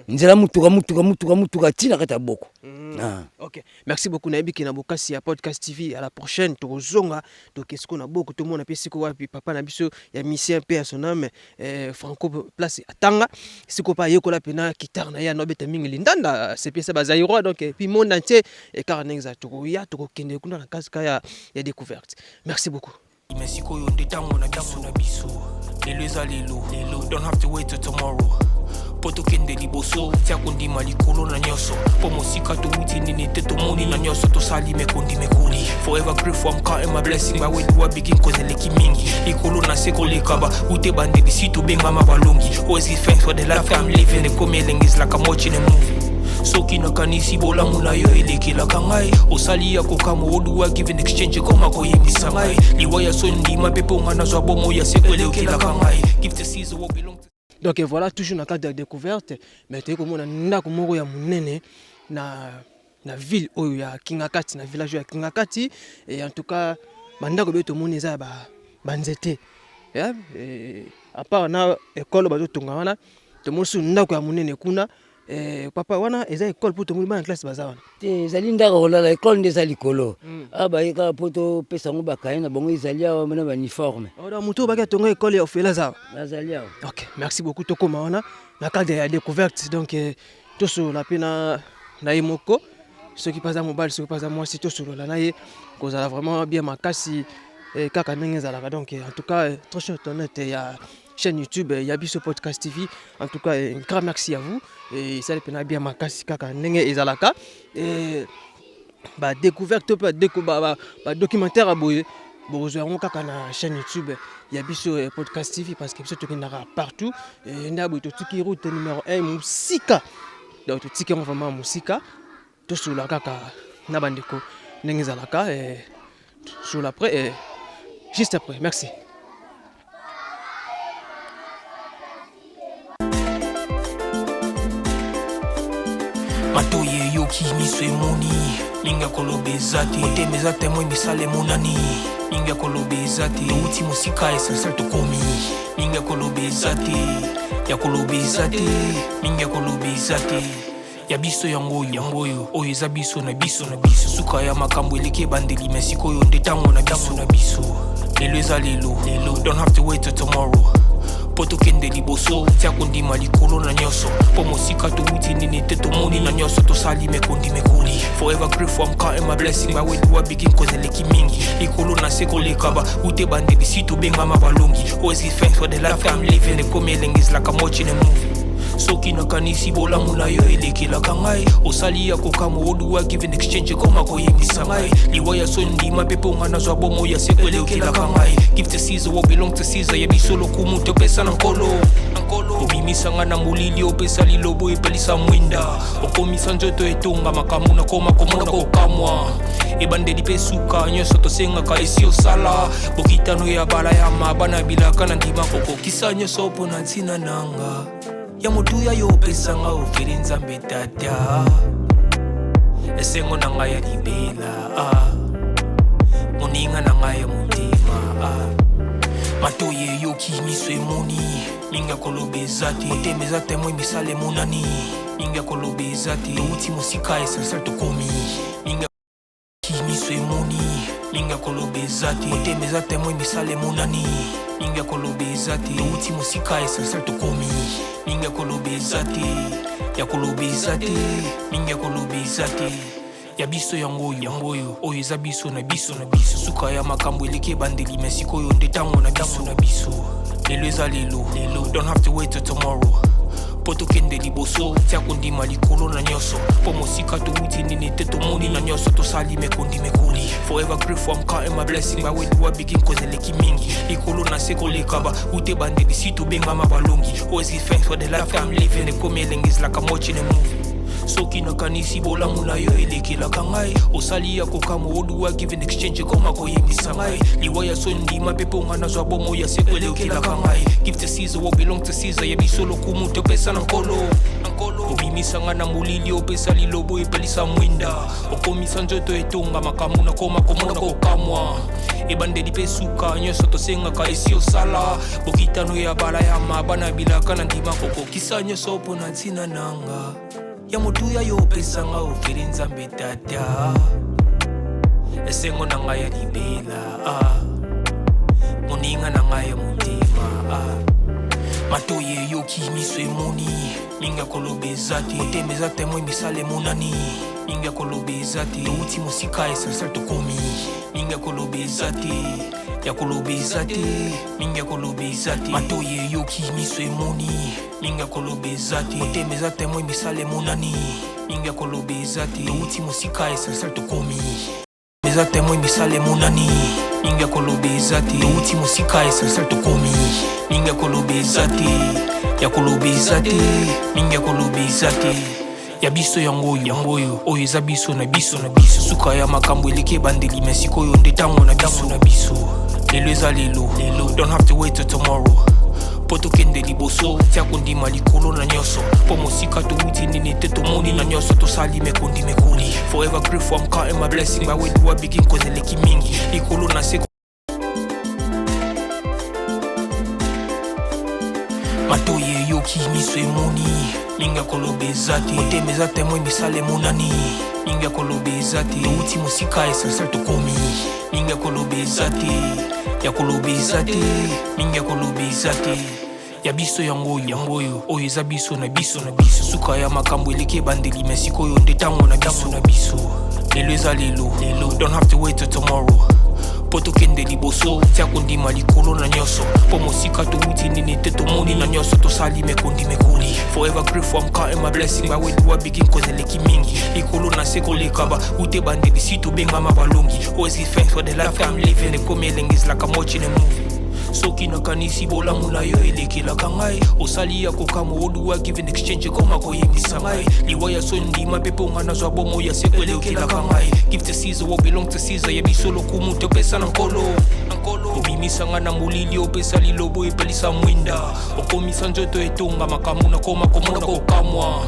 nzela mutuka mutuka mutuka mutuka ntina kati ya Boko. Ah. Ok, merci beaucoup. Nayebi ke na bokasi ya Podcast TV, à la prochaine, tokozonga, toke sikoyo na Boko, tomona mpe sikoyo wapi papa na biso ya musicien, paix à son âme, Franco, place atanga, sikoyo mpe ayekola mpena guitare na ye, ano abeta mingi lindanda, sepesa bazaïrois, donc et puis monde entier ekaka ndenge ezala. Tokoya, tokokende kuna na kasika ya découverte. Merci beaucoup. Mais sikoyo nde ntango na biso na biso. Lelo eza lelo lelo, don't have to wait till tomorrow mpo tokende liboso. Tia kondima likolo na nyonso mpo mosika towuti nini te, tomoni na nyonso tosali mekondi mekoli. Forever grateful, I'm counting my blessing. By where do I begin? Cause eleki mingi likolo na se koleka ba ute bandeli si tobengama balongi. Always give thanks for the life I'm living. Ekomi elengi, is like I'm watching a movie. Soki nakanisi bolamu na yo elekelaka ngai, osali ya kokamwa. What do I give in exchange? Ekoma koyebisa ngai liwa ya so ndima mpe mpo nga nazwa bomo ya seko elekelaka ngai. Give to Caesar what belong to Donc voilà, toujours na cadre ya découverte, mais toyei komona ndako moko ya monene na ville oyo ya Kingakati, na village oyo ya Kingakati. Et en tout cas bandako ebele tomoni eza ya banzete. Et à part na école bazotonga wana, tomoni su ndako ya monene kuna. Papa, wana eza école? Mpo tomoni bana classe baza wana. Te, ezali ndako kolala, école nde eza likolo. Awa baye kaka mpo topesa yango bakaye na bango, ezali awa na bauniforme. Oh, donc moto oyo baki atonga école ya ofele aza awa? Bazali awa. Ok, merci beaucoup. Tokóma wana na cadre ya découverte, donc tosolola mpe na ye moko, soki mpe aza mobali, soki mpe aza mwasi, tosolola na ye, kozala vraiment bien makasi, kaka ndenge ezalaka. Donc en tout cas, très cher internaute ya chaîne YouTube ya biso Podcast TV, en tout cas un grand merci à vous. Et esali mpena bien makasi kaka ndenge ezalaka. Badécouverte mpe badocumentaire ya boye bokozwa yango kaka na chaîne YouTube ya biso Podcast TV, parce que biso tokendaka partout. Nde boye totiki route numéro 1 mosika, donc totiki yango vraiment mosika. Tosolola kaka na bandeko ndenge ezalaka, sur après, juste après. Merci. Matoyi eyoki, miso emoni, mingi ya koloba eza te. Motema eza témoin, misala emonani, mingi ya koloba eza te. Touti mosika, essentiel tokomi, mingi ya koloba eza te, ya koloba eza te, mingi ya koloba eza te. Ya biso yango oyo, yango oyo, oyo eza biso na biso na biso. Suka ya makambo eleki ebandeli, mais sikoyo nde ntango na biso na biso. Lelo eza lelo lelo, don't have to wait till tomorrow mpo tokende liboso. Tia kondima likolo na nyonso mpo mosika towuti nini te, tomoni na nyonso tosali mekondi mekoli. Forever grateful, I'm counting my blessing. By where do I begin? Cause eleki mingi likolo na se koleka ba ute bandeli si tobengama balongi. Always give thanks for the life I'm living. Ekomi elengi, is like I'm watching a movie. Soki nakanisi bolamu na yo elekelaka ngai, osali ya kokamwa. Oduwa give and exchange ekoma koyembisa ngai. Liwa ya soni ndima mpe mpo nga nazwa bomoi ya seko elekelaka ngai. Give to Caesar what belong to Caesar, ya biso lokumu topesa na Nkolo. Obimisa nga na molili, opesa lilobo epelisa mwinda, okomisa nzoto etonga makambo nakoma komona kokamwa. Ebandeli mpe suka, nyonso tosengaka esi osala. Bokitano ya bala ya mabana bilaka na ndima kokokisa nyonso mpo na ntina nanga ya motuya yo opesanga ofeli. Nzambe Tata, esengo na ngai ya libela, ah. Moninga na ngai ya motema, ah. Matoi eyoki, miso emoni, mingi ya koloba eza te. Motema eza témoin, misala emonani, mingi ya koloba eza te. Touti mosika, essentiel tokomi. Mingi miso emoni, mingi ya koloba eza te. Motema eza témoin, misala emonani, mingi ya koloba eza te. Touti mosika, essentiel tokomi. Mingi ya koloba eza te, ya koloba eza te, mingi ya koloba eza te. Ya biso yango oyo, yango oyo, oyo eza biso na biso na biso. Suka ya makambo eleki ebandeli, me sikoyo nde ntango na biso na biso. Lelo eza lelo, lelo, don't have to wait till tomorrow mpo tokende liboso. Tia kondima likolo na nyonso, mpo mosika towuti nini te tomoni na nyonso tosali mekondi mekoli. Forever grateful, I'm counting my blessing. By where do I begin? Cause eleki mingi likolo na se koleka ba ute bandeli si tobengama balongi. Always give thanks for the life I'm living. Ekomi elengi, is like I'm watching a movie. Soki nakanisi bolamu na yo elekelaka ngai, osali ya kokamwa. Oduwa give and exchange ekoma koyembisa ngai. Liwa ya soni ndima mpe mpo nga nazwa bomoi ya seko elekelaka ngai. Give to Caesar what belong to Caesar, ya biso lokumu topesa na Nkolo. Obimisa nga na molili, opesa lilobo epelisa mwinda, okomisa nzoto etonga makambo nakoma komona kokamwa. Ebandeli mpe suka, nyonso tosengaka esi osala. Bokitano ya bala ya mabana bilaka na ndima kokokisa nyonso mpo na ntina nanga ya motuya yo opesanga ofeli. Nzambe Tata, esengo na ngai ya libela, ah. Moninga na ngai ya motema, ah. Matoi eyoki, miso emoni, mingi ya koloba eza te. Motema eza témoin, misala emonani, mingi ya koloba eza te. Touti mosika, essentiel tokomi. Mingi ya koloba eza te, ya koloba eza te, mingi ya koloba eza te. Matoi eyoki, miso emoni, mingi ya koloba eza te. Motema eza témoin, misala emonani, mingi ya koloba eza te. Touti mosika, essentiel tokomi. Eza témoin, misala emonani, mingi ya koloba eza te. Touti mosika, essentiel tokomi. Mingi ya koloba eza te, ya koloba eza te, mingi ya koloba eza te. Ya biso yango oyo, yango oyo, oyo eza biso na biso na biso. Suka ya makambo eleki ebandeli, me sikoyo nde ntango na biso na biso. Lelo eza lelo, lelo, don't have to wait till tomorrow mpo tokende liboso. Tia kondima likolo na nyonso, mpo mosika towuti nini te tomoni na nyonso tosali mekondi mekoli. Forever grateful, I'm counting my blessing. By where do I begin? Cause eleki mingi likolo na se. Matoi eyoki, miso emoni, mingi ya koloba eza te. Motema eza témoin, misala emonani, mingi ya koloba eza te. Touti mosika, essentiel tokomi. Mingi ya koloba eza te, ya koloba eza te, mingi ya koloba eza te. Ya biso yango oyo, yango oyo, oyo eza biso na biso na biso. Suka ya makambo eleki ebandeli, me sikoyo nde ntango na biso na biso. Lelo eza lelo, lelo, don't have to wait till tomorrow mpo tokende liboso. Tia kondima likolo na nyonso, mpo mosika towuti nini te tomoni na nyonso tosali mekondi mekoli. Forever grateful, I'm counting my blessing. By where do I begin? Cause eleki mingi likolo na se koleka ba ute bandeli si tobengama balongi. Always give thanks for the life I'm living. Ekomi elengi, is like I'm watching a movie. Soki nakanisi bolamu na yo elekelaka ngai, osali ya kokamwa. Oduwa give and exchange ekoma koyembisa ngai. Liwa ya soni ndima mpe mpo nga nazwa bomoi ya seko elekelaka ngai. Give to Caesar what belong to Caesar, ya biso lokumu topesa na Nkolo. Obimisa nga na molili, opesa lilobo epelisa mwinda, okomisa nzoto etonga makambo nakoma komona kokamwa.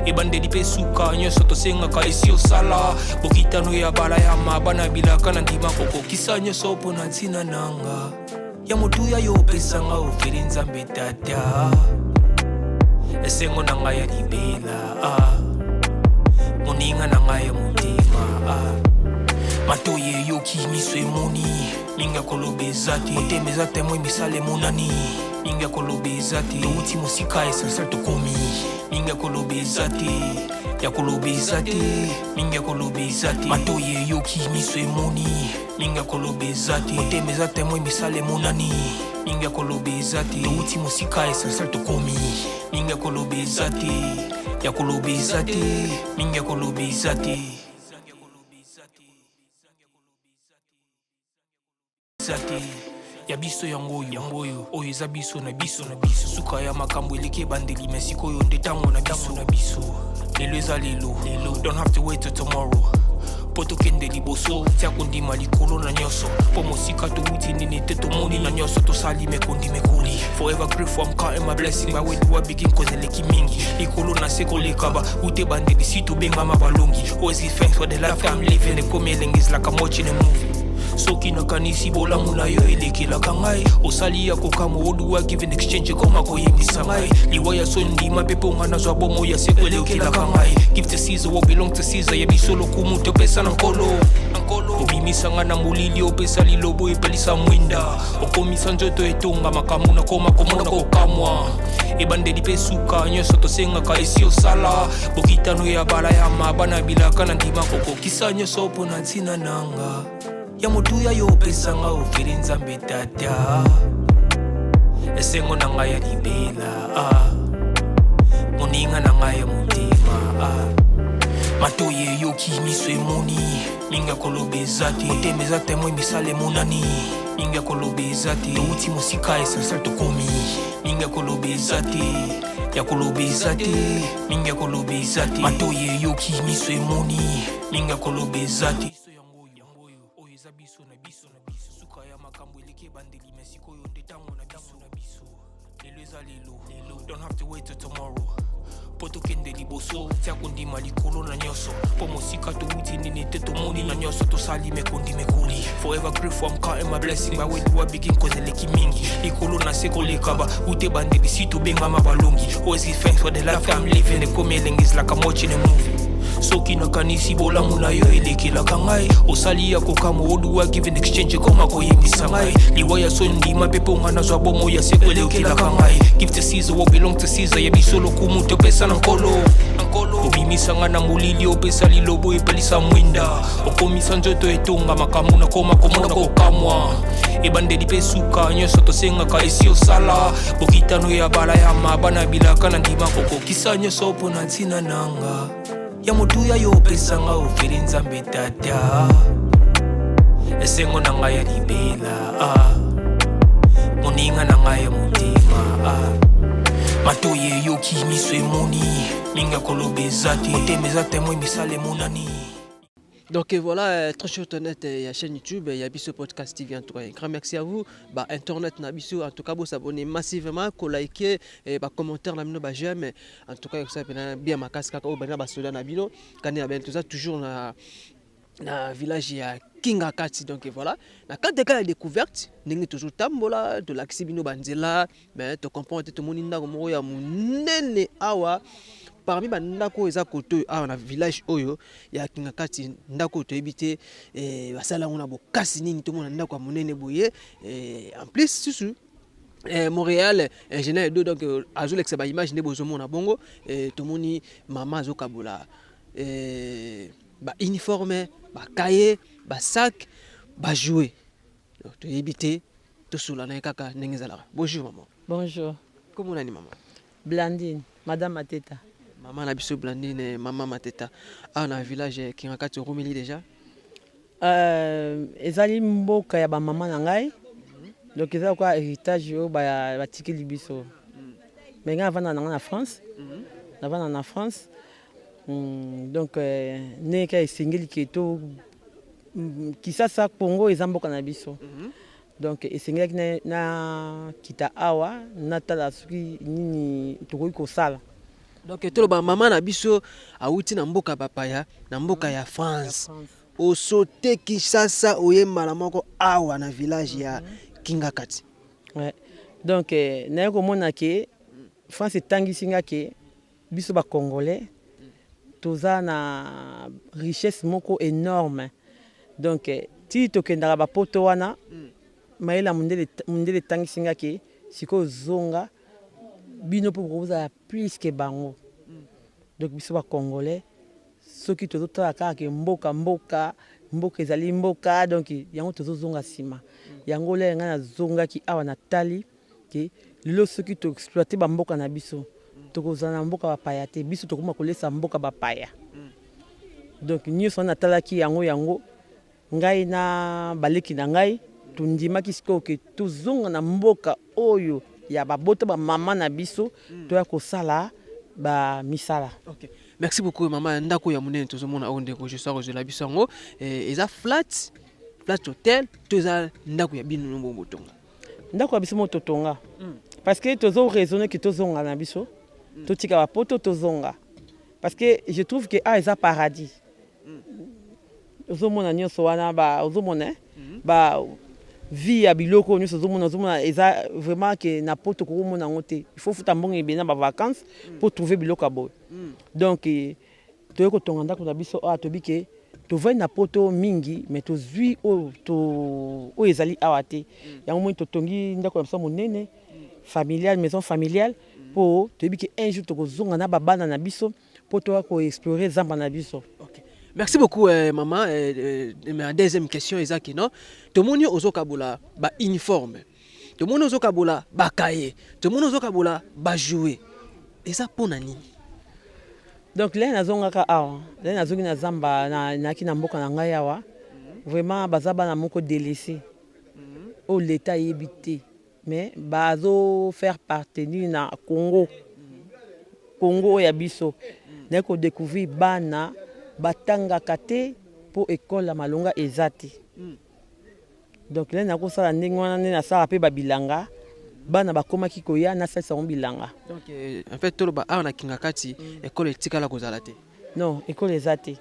Ebandeli mpe suka, nyonso tosengaka esi osala. Bokitano ya bala ya mabana bilaka na ndima kokokisa nyonso mpo na ntina nanga ya motuya yo opesanga ofeli. Nzambe Tata, esengo na ngai ya libela, ah. Moninga na ngai ya motema, ah. Matoi eyoki, miso emoni, mingi ya koloba eza te. Motema eza témoin, misala emonani, mingi ya koloba eza te. Touti mosika, essentiel tokomi. Mingi ya koloba eza te. Ya koloba eza te, mingi ya koloba eza te. Matoyi eyoki, miso emoni, mingi ya koloba eza te. Motema eza temoin, misala emonani, mingi ya koloba eza te. Touti mosika, essentiel tokomi, mingi ya koloba eza te. Ya koloba eza te, mingi ya koloba eza te. Eza te ya biso yango oyo, yango oyo, oyo eza biso na biso na biso. Suka ya makambo eleki ebandeli, me sikoyo nde ntango na biso na biso. Lelo eza lelo, lelo, don't have to wait till tomorrow mpo tokende liboso. Tia kondima likolo na nyonso, mpo mosika towuti nini te tomoni na nyonso tosali mekondi mekoli. Forever grateful, I'm counting my blessing. By where do I begin, cause eleki mingi likolo na se koleka ba ute bandeli si tobengama balongi. Always give thanks for the life I'm living. Ekomi elengi, is like I'm watching a movie. Soki nakanisi bolamu na yo elekelaka ngai, osali ya kokamwa. Oduwa give in exchange ekoma koyembisa ngai liwa ya so ndima mpe mponga nazwa bomo ya seko elekelaka ngai. Give to Caesar what belong to Caesar. Ya biso lokumu topesa na Nkolo. Obimisa ngai na molili, opesa lilobo epelisa mwinda, okomisa nzoto etonga makambo nakoma komona kokamwa. Ebandeli mpe suka nyonso tosengaka esi osala bokitano ya bala ya mabana bilaka na ndima kokokisa nyonso mpo na ntina nanga ya motuya yo opesanga ofeli Nzambe Tata, esengo na ngai ya libela, ah. Moninga na ngai ya motema, ah. Matoyi eyoki, miso emoni, mingi ya koloba eza te. Motema eza temoin, misala emonani, mingi ya koloba eza te. Touti mosika, essentiel tokomi, mingi ya koloba eza te. Ya koloba eza te, mingi ya koloba eza te. Matoyi eyoki, miso emoni, mingi ya koloba eza te. Oyo eza biso na biso na biso. Suka ya makambo eleki ebandeli, me sikoyo nde ntango na biso na biso. Lelo eza lelo, lelo, don't have to wait till tomorrow mpo tokende liboso. Tia kondima likolo na nyonso, mpo mosika towuti nini te tomoni na nyonso tosali mekondi mekoli. Forever grateful, I'm counting my blessing. By where do I begin, cause eleki mingi likolo na se koleka ba ute bandeli si tobengama balongi. Always give thanks for the life I'm living. Ekomi elengi, is like I'm watching a movie. Soki nakanisi bolamu na yo elekelaka ngai, osali ya kokamwa. Oduwa give in exchange ekoma koyembisa ngai liwa ya so ndima mpe mponga nazwa bomo ya seko elekelaka ngai. Give to Caesar what belong to Caesar. Ya biso lokumu topesa na Nkolo. Obimisa ngai na molili, opesa lilobo epelisa mwinda, okomisa nzoto etonga makambo nakoma komona kokamwa. Ebandeli mpe suka nyonso tosengaka esi osala bokitano ya bala ya mabana bilaka na ndima kokokisa nyonso mpo na ntina nanga ya motuya yo opesanga ofeli Nzambe Tata, esengo na ngai ya libela, ah. Moninga na ngai ya motema, ah. Matoyi eyoki, miso emoni, mingi ya koloba eza te. Motema eza temoin, misala emonani. Donc voilà, très cher internet, il y a chaîne YouTube, il y a Biso Podcast TV en tout cas. Un grand merci à vous. Bah, internet na biso, en tout cas, vous s'abonner massivement, ko liker, et bah, commentaire na bino, bah, j'aime. En tout cas, ça bien makasi kaka oh bana ba soda na bino. Kani na ben tout ça toujours na village ya Kingakati. Donc voilà, na cadre de la découverte, ndenge toujours tambola, de l'accès bino banzela, mais to comprendre te tomoni ndako moko ya monene awa parmi bandako oyo eza kote oyo awa na village oyo ya Kingakati. Ndako oyo toyebi te basala yango na bokasi nini, tomona ndako ya monene boye. En plus susu Montréal ingénieur Edo, donc azolekisa baimage nde bozomona bongo. Tomoni mama azokabola bauniforme, bacahier, basac, bajouet. Donc toyebi te, tosola na ye kaka ndenge ezalaka. Bonjour maman. Bonjour. Kombo nani mama? Blandine, Madame Mateta. Mama na biso Blandine, mama Mateta, awa na village Kingakati orumeli déjà? Ezali mboka ya bamama na ngai, donc eza lokola héritage oyo batikeli biso. Mais ngai navanda na ngai na France, navanda na France. Donc ndenge kaka esengeli ke to Kisasa, Congo eza mboka na biso, donc esengelaki na kita awa natala soki nini tokoki kosala. Donc toloba mama na biso awuti na mboka bapaya, na mboka ya France, osote Kinshasa, oye mbala moko awa na village ya Kingakati. Ouais. Donc naye komona ke France etangisi nga ke biso bacongolais toza na richesse moko énorme. Donc ti tokendaka bapoto wana, mayele ya mondele etangisi nga ke sikoyo zonga bino mpo bokozala plus ke bango. Donc biso bacongolais. Soki tozotala kaka ke mboka mboka mboka ezali mboka, donc yango tozozonga nsima. Yango lere ngai nazongaki awa, natali ke lelo soki toexploite bamboka na biso, tokozala na mboka bapaya te. Biso tokoma kolesa mboka bapaya. Donc nyonso wana natalaki yango, yango ngai na baleki na ngai tondimaki sikoyo ke tozonga na mboka oyo ya babota bamama na biso, toya kosala bamisala. Ok, merci beaucoup mama. Ndako ya monene tozomona oyo, ndeko Joshua kozwela biso yango, eza flat flat hotel to eza ndako ya bino no botonga? Ndako ya biso mo totonga, parce que tozo raisonner ke tozonga na biso, totika bapoto, tozonga, parce que je trouve que a eza paradis. Ozomona nyonso wana ba ozomona, eh? Ba vie ya biloko oyo nyonso ozomona, ozomona eza vraiment ke na poto kokomona yango te. Il faut futa mbongo ebele na bavacances pour trouver biloko ya boye. Donc toyei kotonga ndako na biso awa. Toyebi ke tovandi na poto mingi, mais tozwi oyo oyo ezali awa te. Yango moi totongi ndako na biso monene familiale, maison familiale, mpo toyebi ke un jour tokozonga na babana na biso mpo toya koexplore zamba na biso. Ok. Merci beaucoup maman. Ma deuxième question eza ke non, tomoni ozokabola ba uniforme, tomoni ozokabola ba cahier, tomoni ozokabola ba jouet. Eza mpona nini? Donc lere nazongaka awa, lere nazongi na zamba, nayaki na mboka na ngai awa, vraiment baza bana moko délaissé oyo leta ayebi te, mais bazo faire partenir na Congo, Congo oyo ya biso. Naye kodécouvrir bana batangaka te mpo ekole ya malonga eza te. Donc lere nakosala ndenge wana nde nasala mpe babilanga, bana bakomaki koya, nasalisa bango bilanga. Donc en fait toloba awa na Kingakati ekole etikala kozala te? Non, ekole eza te.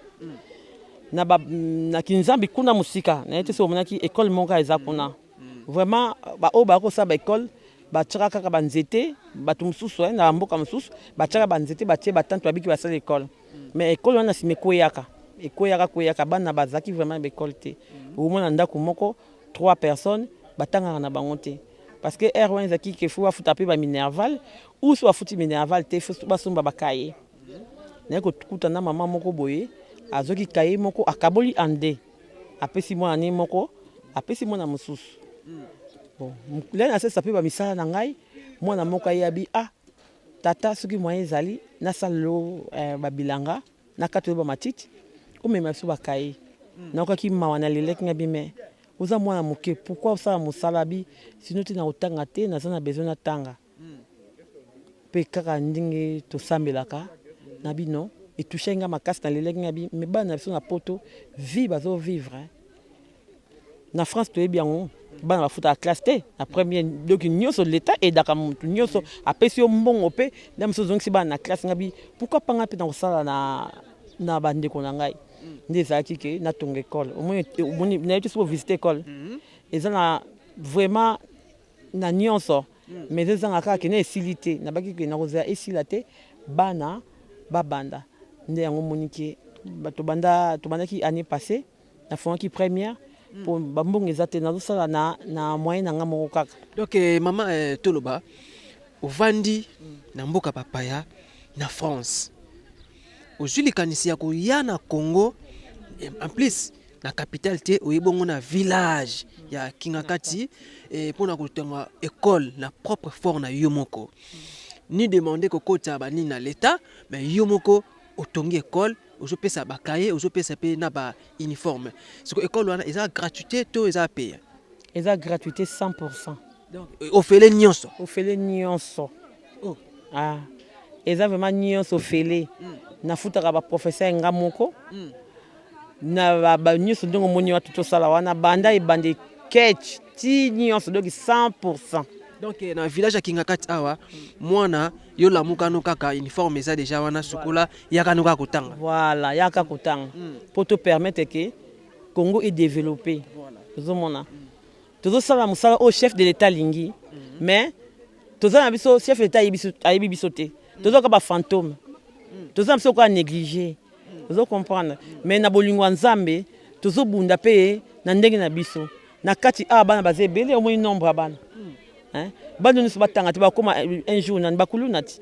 Na Kinzambi kuna mosika naye te, soki omonaki ekole moko eza kuna vraiment, baoyo bakosala baekole batiaka kaka banzete. Bato mosusu na bamboka mosusu batiaka banzete, batie batante, babiki basala ekole, mais ekole wana nsima ekweyaka, ekweyaka, kweyaka. Bana bazalaki vraiment na baekole te. Omona ndako moko, trois personnes batangaka na bango te, parce que heure wana ezalaki ke faut bafuta mpe baminerval ou so bafuti minerval te, faut basomba bakaye. Naye kokuta na mama moko boye, azwaki kaye moko, akaboli en deux, apesi mwana ne moko, apesi mwana mosusu. Bon, lere nasalisa mpe bamisala na ngai, mwana moko ayebi: "Ah tata, soki moyen ezali, nasalelo babilanga, nakata oyo bamatiti, omema biso bakaye." Nakokaki mawa, nalelaki ngai bi: "Mais oza mwana moke, pourquoi osala mosala bi? Sinon te na kotanga te, naza na besoin natanga mpe." Kaka ndenge tosambelaka na bino, etouchaki nga makasi, nalelaki nga bi: "Mais bana na biso na poto, vie bazovivre na France, toyebi yango, bana bafutaka classe te na premier. Donc nyonso leta edaka motu nyonso, apesi yo mbongo mpe nde mosusu ozongisi bana na classe." Nga bi: "Pourquoi pas nga mpe na kosala na bandeko na ngai?" Nde ezalaki ke natonga ekole. Omoni, nayebi te soki ovisite ekole, eza na vraiment na nyonso, mais ezanga kaka kende esili te. Nabaki ke nakozela esila te, bana babanda. Nde yango omoni ke tobanda, tobandaki année passée, nafongaki première, mpo bambongo eza te, nazosala na moyen na nga moko kaka. Donc mama, toloba ovandi na mboka bapaya na France, ozwi likanisi ya koya na Congo, en plus na capitale te, oyebi bongo na village ya Kingakati, mpona kotonga école na propre effort na yo moko, ni demande kokota banini na l'état, mais yo moko otongi école, ozopesa bakaye, ozopesa mpe na bauniforme. Siko école wana eza gratuité to eza paya? Eza gratuité 100%. Donc ofele nyonso? Ofele nyonso. Oh. Ah, eza vraiment nyonso ofele. Nafutaka baprofesseur nga moko na nyonso. Ndenge omoni watu tosala wana, banda ebanda ketch ti nyonso, donc 100%. Donc na village ya Kingakati awa, mwana yo lamukano kaka, uniforme eza déjà wana, sukola, yaka no kaka kotanga. Voilà, yaka kotanga, mpo topermettre ke Congo edéveloppe. Ozomona, tozosala mosala oyo chef de l'état alingi, mais toza na biso chef de l'état ayebi biso te, toza kaka bafantôme, toza na biso kaka négligé, ozo comprendre? Mais na bolingo ya Nzambe, tozobunda mpe na ndenge na biso na kati awa. Bana baza ebele, omoni nombre ya bana. Hein? Bana nyonso batanga te bakoma un jour nani bakuluna ti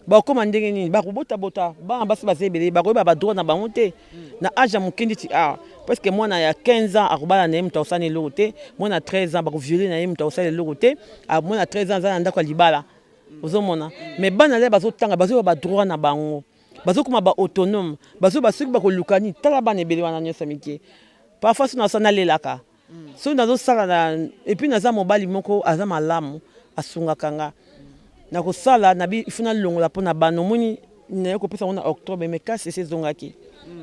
bakoma ndenge nini bakobotabota bana basi baza ebele bakoyeba badroit na bango te na age ya moke ndeti awa parce que mwana ya 15 ans akobala na ye moto akosala na eloko te mwana ya 13 ans bakoviole na ye moto akosala eloko te mwana ya 13 ans aza na ndako ya libala ozomona. Mais bana le bazotanga, bazoyeba badroit na bango, bazokoma ba autonome, bazoyeba soki bakoluka nini. Tala bana ebele wana nyonso ya mike, parfois soki nasala nalelaka, soki nazosala na epuis naza mobali moko aza malamu, asungaka nga nakosala na bi ifo nalongola mpo na bana. Omoni, naye kopesa yango na octobre, mais kasi esi ezongaki.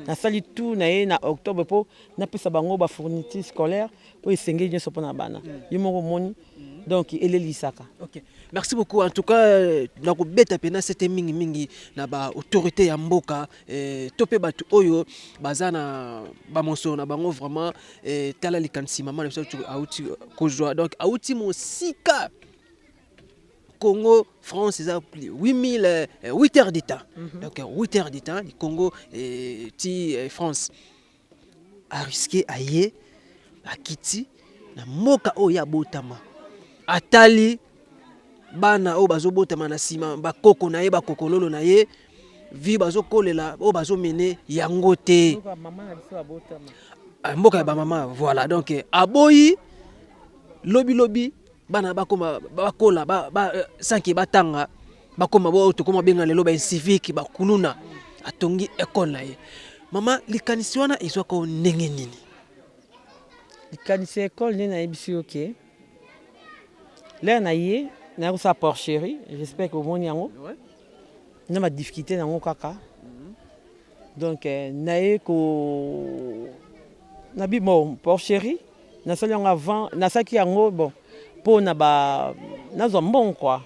Nasali tout na ye na octobre mpo napesa bango bafourniture scolaire oyo esengeli nyonso mpo na bana. Yo moko omoni, donc elelisaka. Ok, merci beaucoup. En tout cas, nakobeta pena sete mingi mingi na ba autorité ya mboka to mpe bato oyo baza na bamosolo na bango vraiment. Tala likanisi mama na biso auti kozwa, donc auti mosika. Congo France eza 8000, 8 heures de temps. Donc 8 heures de temps Congo ti France, arisquer aye, akiti na mboka oyo abotama, atali bana oyo bazobotama na nsima, bakoko na ye, bakokololo na ye, vie bazokolela oyo bazomene yango te, mboka ya bamama. Voilà, donc aboyi lobilobi bana bakoma bakola sanke batanga, bakoma oyo tokoma benga lelo baincivique, bakuluna. Atongi ekole na ye. Mama, likanisi wana ezwaka ndenge nini? Likanisi ya ekole nde nayebisi yo ke l'heure na ye naya kosala porcherie, j'espère ke omoni yango na badifficulté nango kaka. Donc naye ko nabi bon, porcherie nasali yango avant, nasalaki yango bon mpo na ba nazwa mbongo quoi.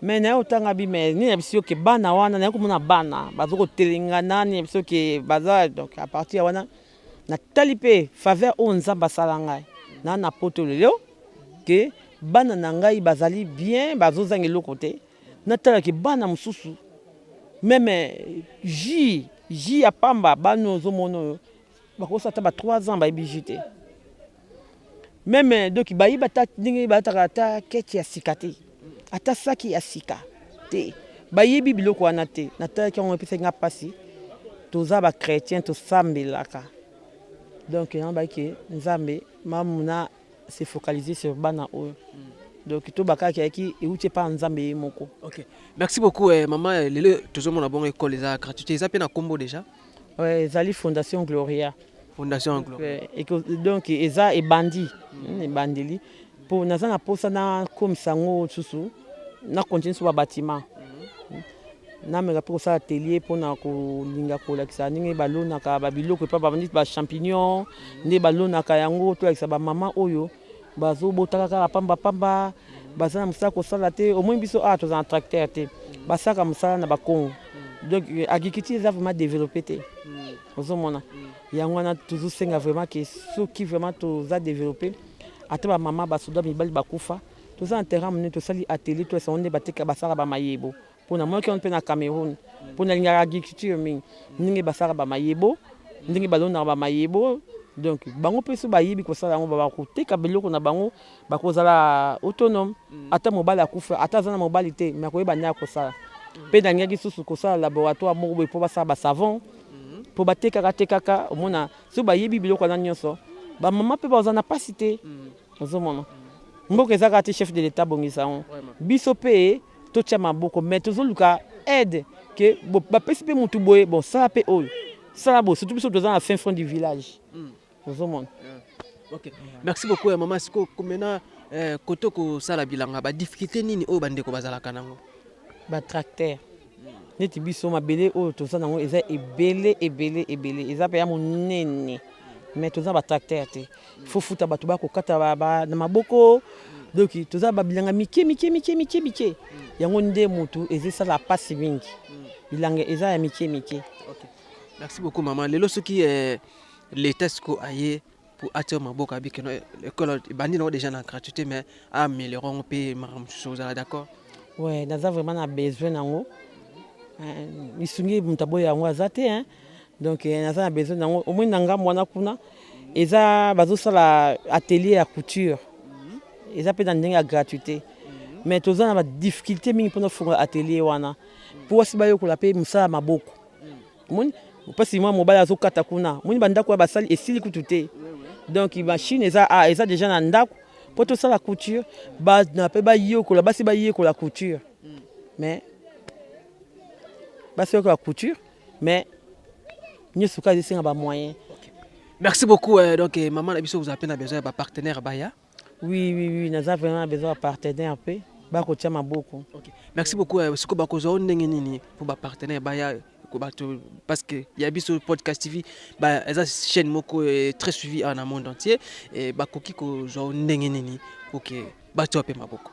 Mais naye otanga bi mais nini na biso yo ke bana wana, naye komona bana baza kotelengana, nini na biso ke baza. Donc à partir ya wana natali mpe faveur oyo Nzambe asala ngai na poto lelo ke bana na ngai bazali bien, bazozanga eloko te. Natalaki bana mosusu, même jus, jus ya pamba, bana ozomona oyo bakosala ata ba 3 ans bayebi jus te même. Donc bayebi ata ndenge balataka ata kete ya sika te, ata saki ya sika te, bayebi biloko wana te. Natalaki yango, epesaki nga mpasi. Toza bachrétien, tosambelaka, donc yango bayiki Nzambe mamuna se focaliser sur bana oyo. Donc to bakaki ayaki euti epa Nzambe ye moko. Ok, merci beaucoup mama. Lelo tozomona bongo école eza gratuité, eza mpe na kombo déjà? Ouais, ezali Fondation Gloria. Fondation Gloria. Donc eza ebandi, ebandeli mpo naza na mposa nakomisa yango susu, na continue so babatima, nameka mpe kosala atelier mpona kolinga kolakisa ndenge balonaka babiloko epa babandi, bachampignon, nde balonaka yango. Tolakisa bamama oyo bazobotaka kaka pambapamba, baza na mosala kosala te. Omoni biso awa toza na tracteur te, basalaka mosala na bakongo. Donc agriculture eza vraiment développé te, ozomona. Yango wana tozosenga vraiment ke soki vraiment toza développé, ata bamama basoda mibali bakufa, toza na terrain monene, tosali atelier, tolakisa yango nde bateka, basalaka bamayebo. Mpo namonaki yango mpe na Cameroun, mpo nalingaka agriculture mingi, ndenge basalaka bamayebo, ndenge balonaka bamayebo. Donc bango mpe so bayebi kosala yango, bakoteka biloko na bango, bakozala autonome. Ata mobali akufa, ata aza na mobali te, me akoyeba nde akosala. Mpe nalingaki susu kosala laboratoire moko boye mpo basala basavon, mpo batekaka tekaka. Omona, so bayebi biloko wana nyonso, bamama mpe bazala na mpasi te. Ozomona, mboka eza kaka te chef de l'état abongisa yango, biso mpe totia maboko. Mais tozoluka aide ke bapesi mpe motu boye, bon, sala mpe oyo, sala boye, surtout biso toza na fin fond du village, ozomona. Ok, merci beaucoup ya mama. Sikoyo maintenant, koto kosala bilanga, badifficulté nini oyo bandeko bazalaka nango? Batracteur. Neti biso mabele oyo toza nango eza ebele ebele ebele, eza mpe ya monene, mais toza batracteur te. Faut futa bato bakokata na maboko. Donc toza babilanga mike mike mike mike mike, yango nde motu ezosala mpasi mingi, bilanga eza ya mike mike. Ok, merci beaucoup mama. Lelo soki l'état siko aye po atia maboko, abi keno école ebandi nango déjà na gratuité, mais aaméliorer yango mpe makambo mosusu, ozala d'accord? Ouais, naza vraiment na besoin nango. Lisungi moto aboya yango aza te, hein. Donc naza na besoin nango. Omoni, na ngambo wana kuna eza bazosala atelier ya couture, eza mpe na ndenge ya gratuité. Mais toza na badifficulté mingi mpona ofungola atelier wana, mpo wasi bayokola mpe mosala ya maboko. Omoni mpasi, mwa mobali azokata kuna, omoni bandako ya basali esili kutu te. Donc machine eza, ah, eza déjà na ndako mpo tosala couture. Bana mpe bayekola, basi bayekola couture, mais basi bayekola couture, mais nyonso kaka esenga bamoyen. Merci beaucoup. Donc maman na biso, vous avez besoin ya bapartenaire baya? Oui, naza vraiment na besoin ya partenaire mpe bakotia maboko. Okay. Merci beaucoup. Sikoyo bakozwa o ndenge nini mpo bapartenaire baya bato? Parce que ya biso Podcast TV ba eza chaîne moko très suivi na monde entier. Bakoki kozwa o ndenge nini po ke batia mpe maboko?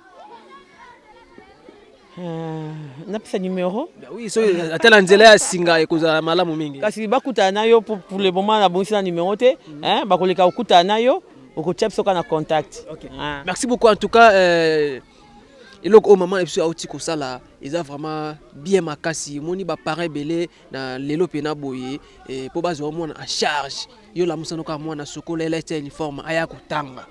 Napesa numéro? Oui, so ata na nzela ya singa ekozala malamu mingi. Kasi bakutana na yo. Pour le moment nabongisi na numéro te. Bakoleka kokutana na yo, okotia biso kaka na contact. Okay. Ah. Merci beaucoup en tout cas. Eloko oyo mama na biso auti kosala eza vraiment bien makasi. Omoni baparent ebele na lelo mpena boye, mpo bazwa mwana en charge, yo lamusano kaka mwana sokola, elati ya uniforme, aya kotanga,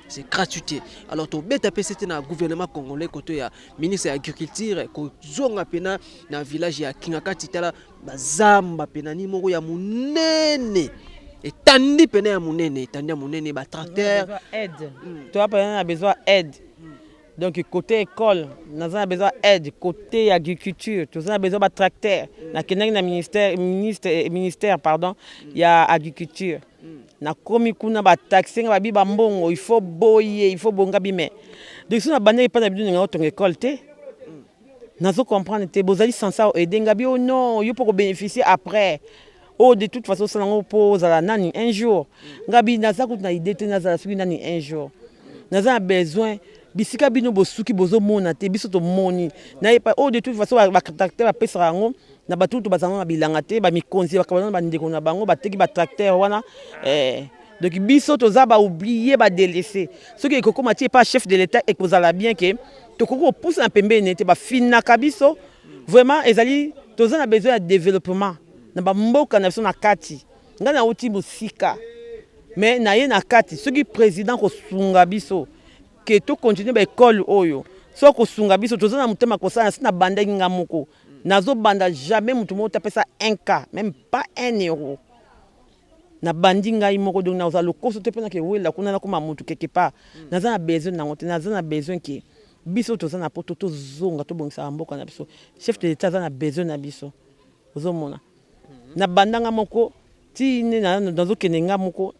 c'est gratuité. Alors tobeta mpe sete na gouvernement congolais, koto ya ministre ya agriculture, kozonga mpena na village ya Kingakati. Tala bazamba mpena nini moko ya monene etandi pene ya monene, etandi ya monene, batracteur. Aide, toza mpena na besoin aide. Donc côté école naza na besoin aide, côté agriculture toza na besoin batracteur. Nakendaki na ministère, ministre, ministère pardon, ya agriculture. Nakomi kuna, bataxe nga, babi bambongo, il faut boye, il faut bonga bime. Donc so nabandaki epai na bino, ninga otonga école te, nazo comprendre te. Bozali censé aider nga bi. Oh non, yo mpo kobénéficier après. Oh, de toute façon osala yango mpo ozala nani un jour. Nga bi naza kutu na idée te nazala soki nani un jour. Naza na besoin bisika bino bosuki, bozomona te, biso tomoni nayepa. Oyo de toute façon batracteur bapesaka yango na bato to bazalanga na bilanga te. Bamikonzi bakabana na bandeko na bango, bateki batracteur wana. Donc biso toza baoublié, badélaissé. Soki ekokóma ti epa chef de l'État, ekozala bien ke tokoki kopusa na pembeni te. Bafinaka biso vraiment. Ezali toza na besoin ya développement na bamboka na biso na kati. Ngai nauti mosika, mais naye na kati. Soki président kosunga biso ke tocontinue baekole oyo, so kosunga biso, toza na motema kosala. Si nabandaki nga moko, nazobanda jamais motu moko tapesa un cas, même pas 1 euro. Nabandi ngai moko. Donc nazala lokoso te mpona kewela kuna nakoma motu quelque part. Naza na besoin nango te. Naza na besoin ke biso toza na poto, tozonga, tobongisaka mboka na biso. Chef de l'État aza na besoin na biso. Ozomona, nabandanga moko ti nde nazokende nga moko,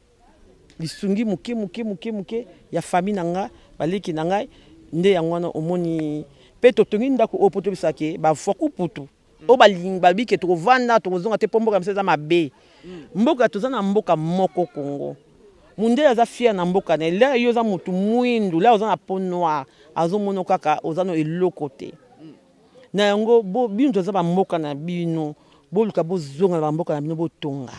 lisungi moke moke moke moke ya famille na nga, baleki na ngai nde yango wana. Omoni mpe totongi ndako oyo mpo tobisaka bafwaku putu oyo balingi balobi ke tokovanda, tokozonga te mpo mboka biso eza mabe. Mboka toza na mboka moko Congo, mundele aza fier na mboka na ye. Lere yo oza motu mwindu, lere oza na peau noire, azomona kaka oza no eloko te. Na yango bino toza bamboka na bino, boluka bozonga na bamboka na bino, botonga.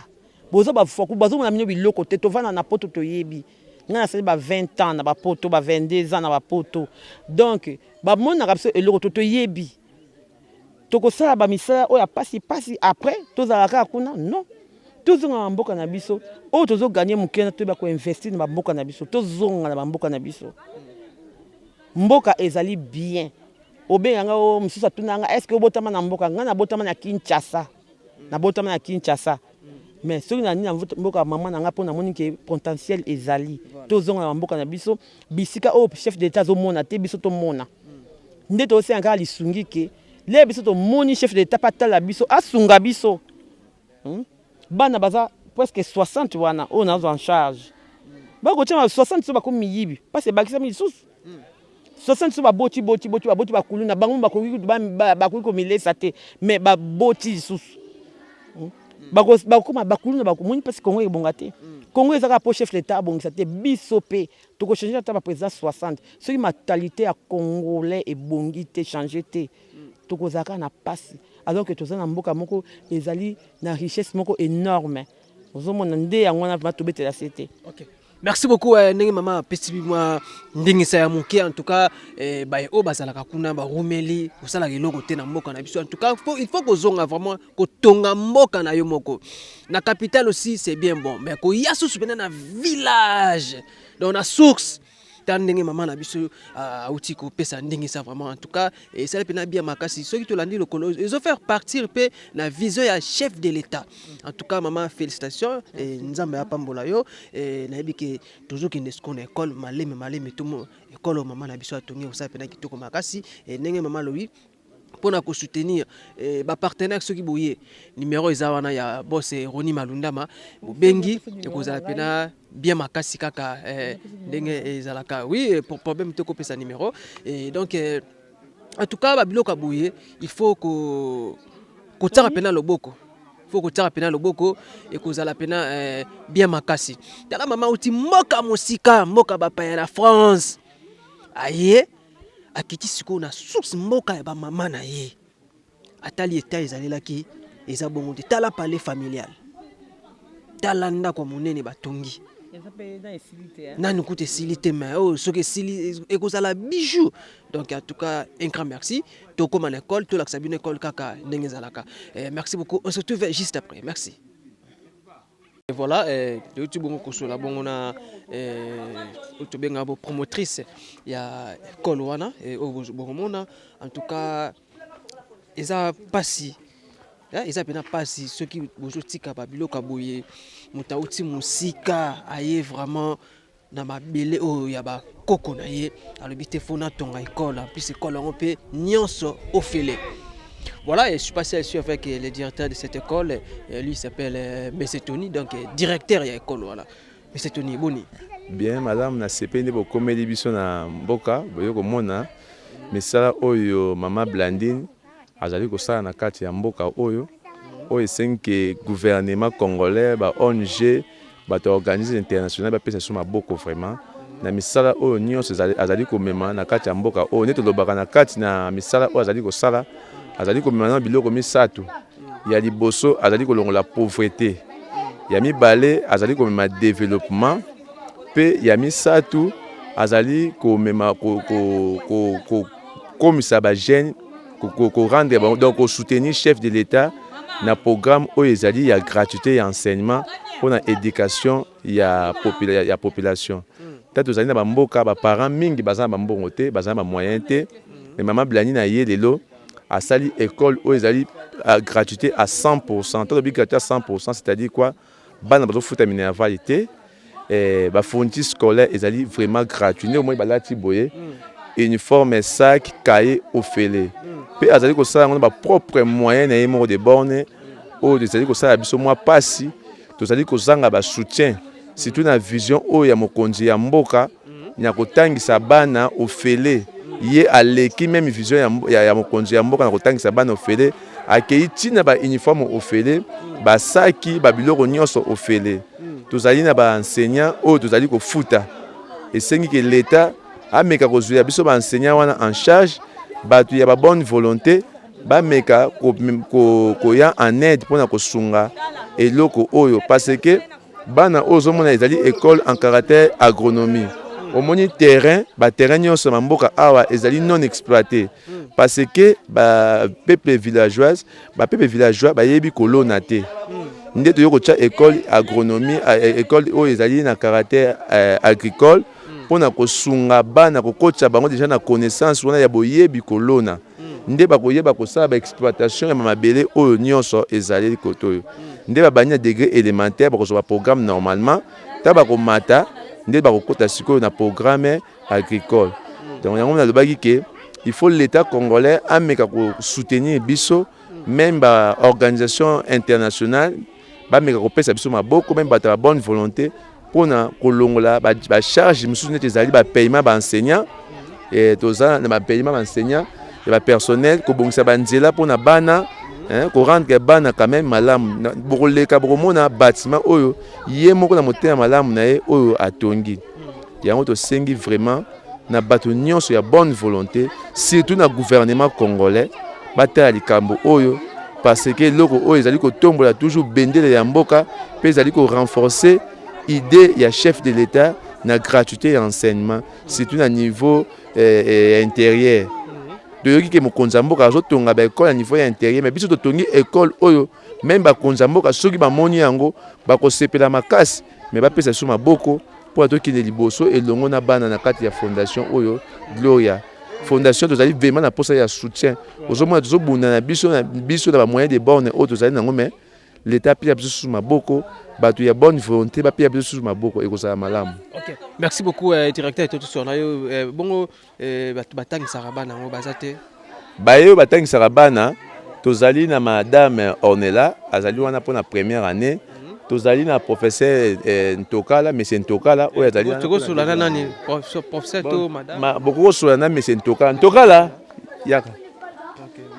Boza bafaku, bazomona bino biloko te. Tovanda na poto, toyebi. Ngai nasali ba 20 ans na bapoto, ba 22 ans na bapoto. Donc bamonaka biso eloko to toyebi. Tokosala bamisala oyo ya pasi pasi, après tozala kaka kuna? Non, tozonga na mboka na biso. Oyo tozoganye moke na toyeba koinvestir na bamboka na biso. Tozonga na bamboka na biso, mboka ezali bien. Obenganga o mosusu, atuna nga: est ce que obotama na mboka? Ngai nabotama na Kinshasa, nabotama na Kinshasa, mais soki nani na mboka ya mama na ngai, mpo namoni ke potentiel ezali. Tozonga na bamboka na biso, bisika oyo chef d'état azomona te, biso tomona. Nde tosenga kaka lisungi ke le biso tomoni chef d'état mpe atala biso, asunga biso. Bana baza presque 60 wana oyo nazwa en charge. Bakotia 60, so bakomi miyibi, mpasi ebakisami lisusu. 60 so baboti, boti, boti, baboti bakulu na bango, bakoki komilesa te, mais baboti lisusu. Bakokoma bakulu na bakomoni mpasi. Kongo ebonga te. Kongo eza kaka mpo chef d'état abongisa te. Biso mpe tokochange ata baprésident 60, soki mentalité ya congolais ebongi te, change te, tokozala kaka na mpasi. Alors que toza na mboka moko ezali na richesse moko énorme. Ozomona nde yango wana vraiment tobetela se te. Okay. Merci beaucoup. Ndenge mama apesi mwa ndengisa ya moke, en tout cas baye oyo bazalaka kuna barumeli kosalaka eloko te na mboka na biso, en tout cas il faut kozonga vraiment kotonga mboka na yo moko. Na capitale aussi c'est bien bon, mais koya susu mpena na village, donc na source. Ta ndenge mama na biso auti kopesa ndenge ça vraiment, en tout cas esali mpenza bien makasi. Soki tolandi lokolo, ezo faire partir mpe na vision ya chef de l'État. En tout cas, mama, félicitation, Nzambe apambola yo. Nayebi ke tozokende sikoyo na école maleme maleme. To école oyo mama na biso atongi, osala mpenza kitoko makasi. Ndenge mama alobi mpona kosoutenir bapartenaire, soki boye, numéro eza wana ya boss Roni Malundama, bobengi, ekozala mpenza bien makasi kaka ndenge ezalaka. Oui, pour problème te kopesa numéro. Et donc en tout cas, babiloko ya boye, il faut kotiaka mpenza loboko, faut kotiaka mpenza loboko, ekozala mpenza bien makasi. Tala, mama uti mboka mosika, mboka bapaya na France, aye akiti sikoyo na source, mboka ya bamama na ye, atali eta ezalelaki eza bongo te. Tala palais familial, tala ndako ya monene batongi. Nani kuta esili te, mais oyo soki esili ekozala bijou. Donc en tout cas, un grand merci. Tokóma na école, tolakisa bino école kaka ndenge ezalaka. Merci beaucoup, on se retrouve juste après. Merci. Et voilà, touti bongo kosola bongo na oyo tobengaka bo promotrice ya école wana oyo bokomona. En tout cas, eza mpasi, eza mpenza mpasi soki bozotika babiloko ya boye. Moto auti mosika, aye vraiment na mabele oyo ya bakoko na ye, alobi te faut natonga école, en plus école yango mpe nyonso ofele. Voilà, et je suis passé ici avec le directeur de cette école. Lui, il s'appelle M. Tony, donc directeur de l'école. Voilà. M. Tony, boni. Bien, madame, nasepeli nde bokomeli biso na mboka. Boye komona misala oyo mama Blandine azali kosala na kati ya mboka oyo, oyo esengi ke gouvernement congolais, ba ONG, bato ya organisme international bapesa biso maboko vraiment na misala oyo nyonso azali komema na kati ya mboka oyo. Nde tolobaka na kati na misala oyo azali kosala, azali komema na biloko misato. Ya liboso, azali kolongola pauvreté. Ya mibale, azali komema développement. Mpe ya misato, azali komema kokomisa bajeune, korendre bango, donc kosoutenir chef de l'État na programme oyo ezali ya gratuité ya enseignement mpona éducation ya population. Ta tozali na bamboka, baparent mingi baza na bambongo te, baza na bamoyen te, mais mama Blani na ye lelo asali école oyo ezali gratuité à 100. Tolobi gratuité à 100, c'est-à-dire quoi? Bana bazofuta minerval te, bafourniture scolaire ezali vraiment gratuit. Nde omoi balati boye, uniforme, sac, cahier ofele. Mpe azali kosala yango na bapropre moyen na ye moko de borne. Oyo ezali kosala biso mwa mpasi, tozali kozanga basoutien, surtout na vision oyo ya mokonzi ya mboka ya kotangisa bana ofele. Ye aleki même vision ya mokonzi ya mboka na kotangisa bana ofele. Akei ntina bauniforme ofele, basaki, babiloko nyonso ofele. Tozali na baenseignant oyo tozali kofuta. Esengi ke l'État ameka kozwela biso baenseignant wana en charge. Bato ya babonne volonté bameka koya en aide mpona kosunga eloko oyo, parce que bana oyo ozomona ezali école en caractère agronomie. Omoni terrain, baterrain nyonso na mboka awa ezali non exploité, parce que bapeuple villageoise, bapeuple villageois bayebi kolona te. Nde toyei kotia école agronomie, école oyo ezali na caractère agricole, mpona kosunga bana, kokotisa bango déjà na connaissance wana ya boyebi kolona, nde bakoyeba kosala baexploitation ya mabele oyo nyonso ezali kote oyo. Nde babandi na degré élémentaire, bakozwa baprogramme normalement. Ta bakomata, nde bakokota sikoyo na programme agricole. Donc yango nalobaki ke il faut l'État congolais ameka kosoutenir biso, même baorganisation internationale bameka kopesa biso maboko, même bato ya bonne volonté, mpona kolongola bacharge mosusu neti ezali bapaiement baenseignant. Toza na bapaiement baenseignant, ya bapersonnel, kobongisa banzela mpona bana, korendre bana quand même malamu. Bokoleka, bokomona bâtiment oyo ye moko na motema malamu na ye oyo atongi yango. Tosengi vraiment na bato nyonso ya bonne volonté, surtout na gouvernement congolais, batala likambo oyo, parce que eloko oyo ezali kotombola toujours bendele ya mboka mpe ezali korenforcer idée ya chef de l'État na gratuité ya enseignement, surtout na niveau intérieur. Toyoki ke mokonzi ya mboka azotonga baekole ya niveau ya intérieur, mais biso totongi ekole oyo même bakonzi ya mboka soki bamoni yango bakosepela makasi. Mais bapesa biso maboko. mpo na tokende liboso elongo na bana na kati ya fondation oyo Gloria. Fondation tozali vraiment na posa ya soutien. Ozomona tozobunda na biso na biso na ba moyens de borne oyo tozali nango mais l'Etat apia biso susu maboko, bato ya bonne volonté bapia biso susu maboko ekozala malamu. Ok, merci beaucoup euh, directeur Toto na yo euh, bongo euh, bato batangisaka bana yango baza te. Baye oyo batangisaka bana tozali na madame Ornella azali wana mpo na première année tozali na professeur eh, Ntokala monsieur Ntokala oyo azali wana Tokosola na nani professeur to madame? Bokokosola na monsieur Ntokala. Ntokala yaka.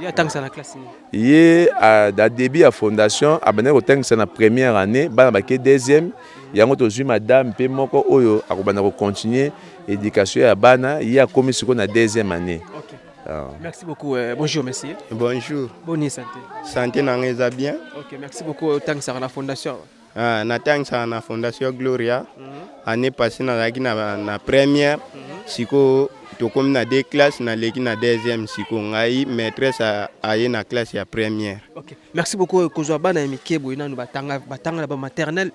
Ye atangisa na classe nini? Ye na début ya fondation abandaki kotangisa na première année, bana bake deuxième, yango tozwi madame mpe moko oyo akobanda kocontinue éducation ya bana, ye akomi sikoyo na deuxième année. Okay. Ah. Merci beaucoup. Euh, bonjour monsieur. Bonjour. Bonne santé. Santé na ngai eza bien. Ok, merci beaucoup otangisaka na fondation. Ah, natangisaka na fondation Gloria. Mm -hmm. Année passée nazalaki na, na première. Mm -hmm. Sikoyo tokomi na deux classes, naleki na deuxième sikoyo ngai maîtresse aye na classe ya première. Ok. Merci beaucoup kozwa bana ya mike boye nanu batanga batanga na ba maternelle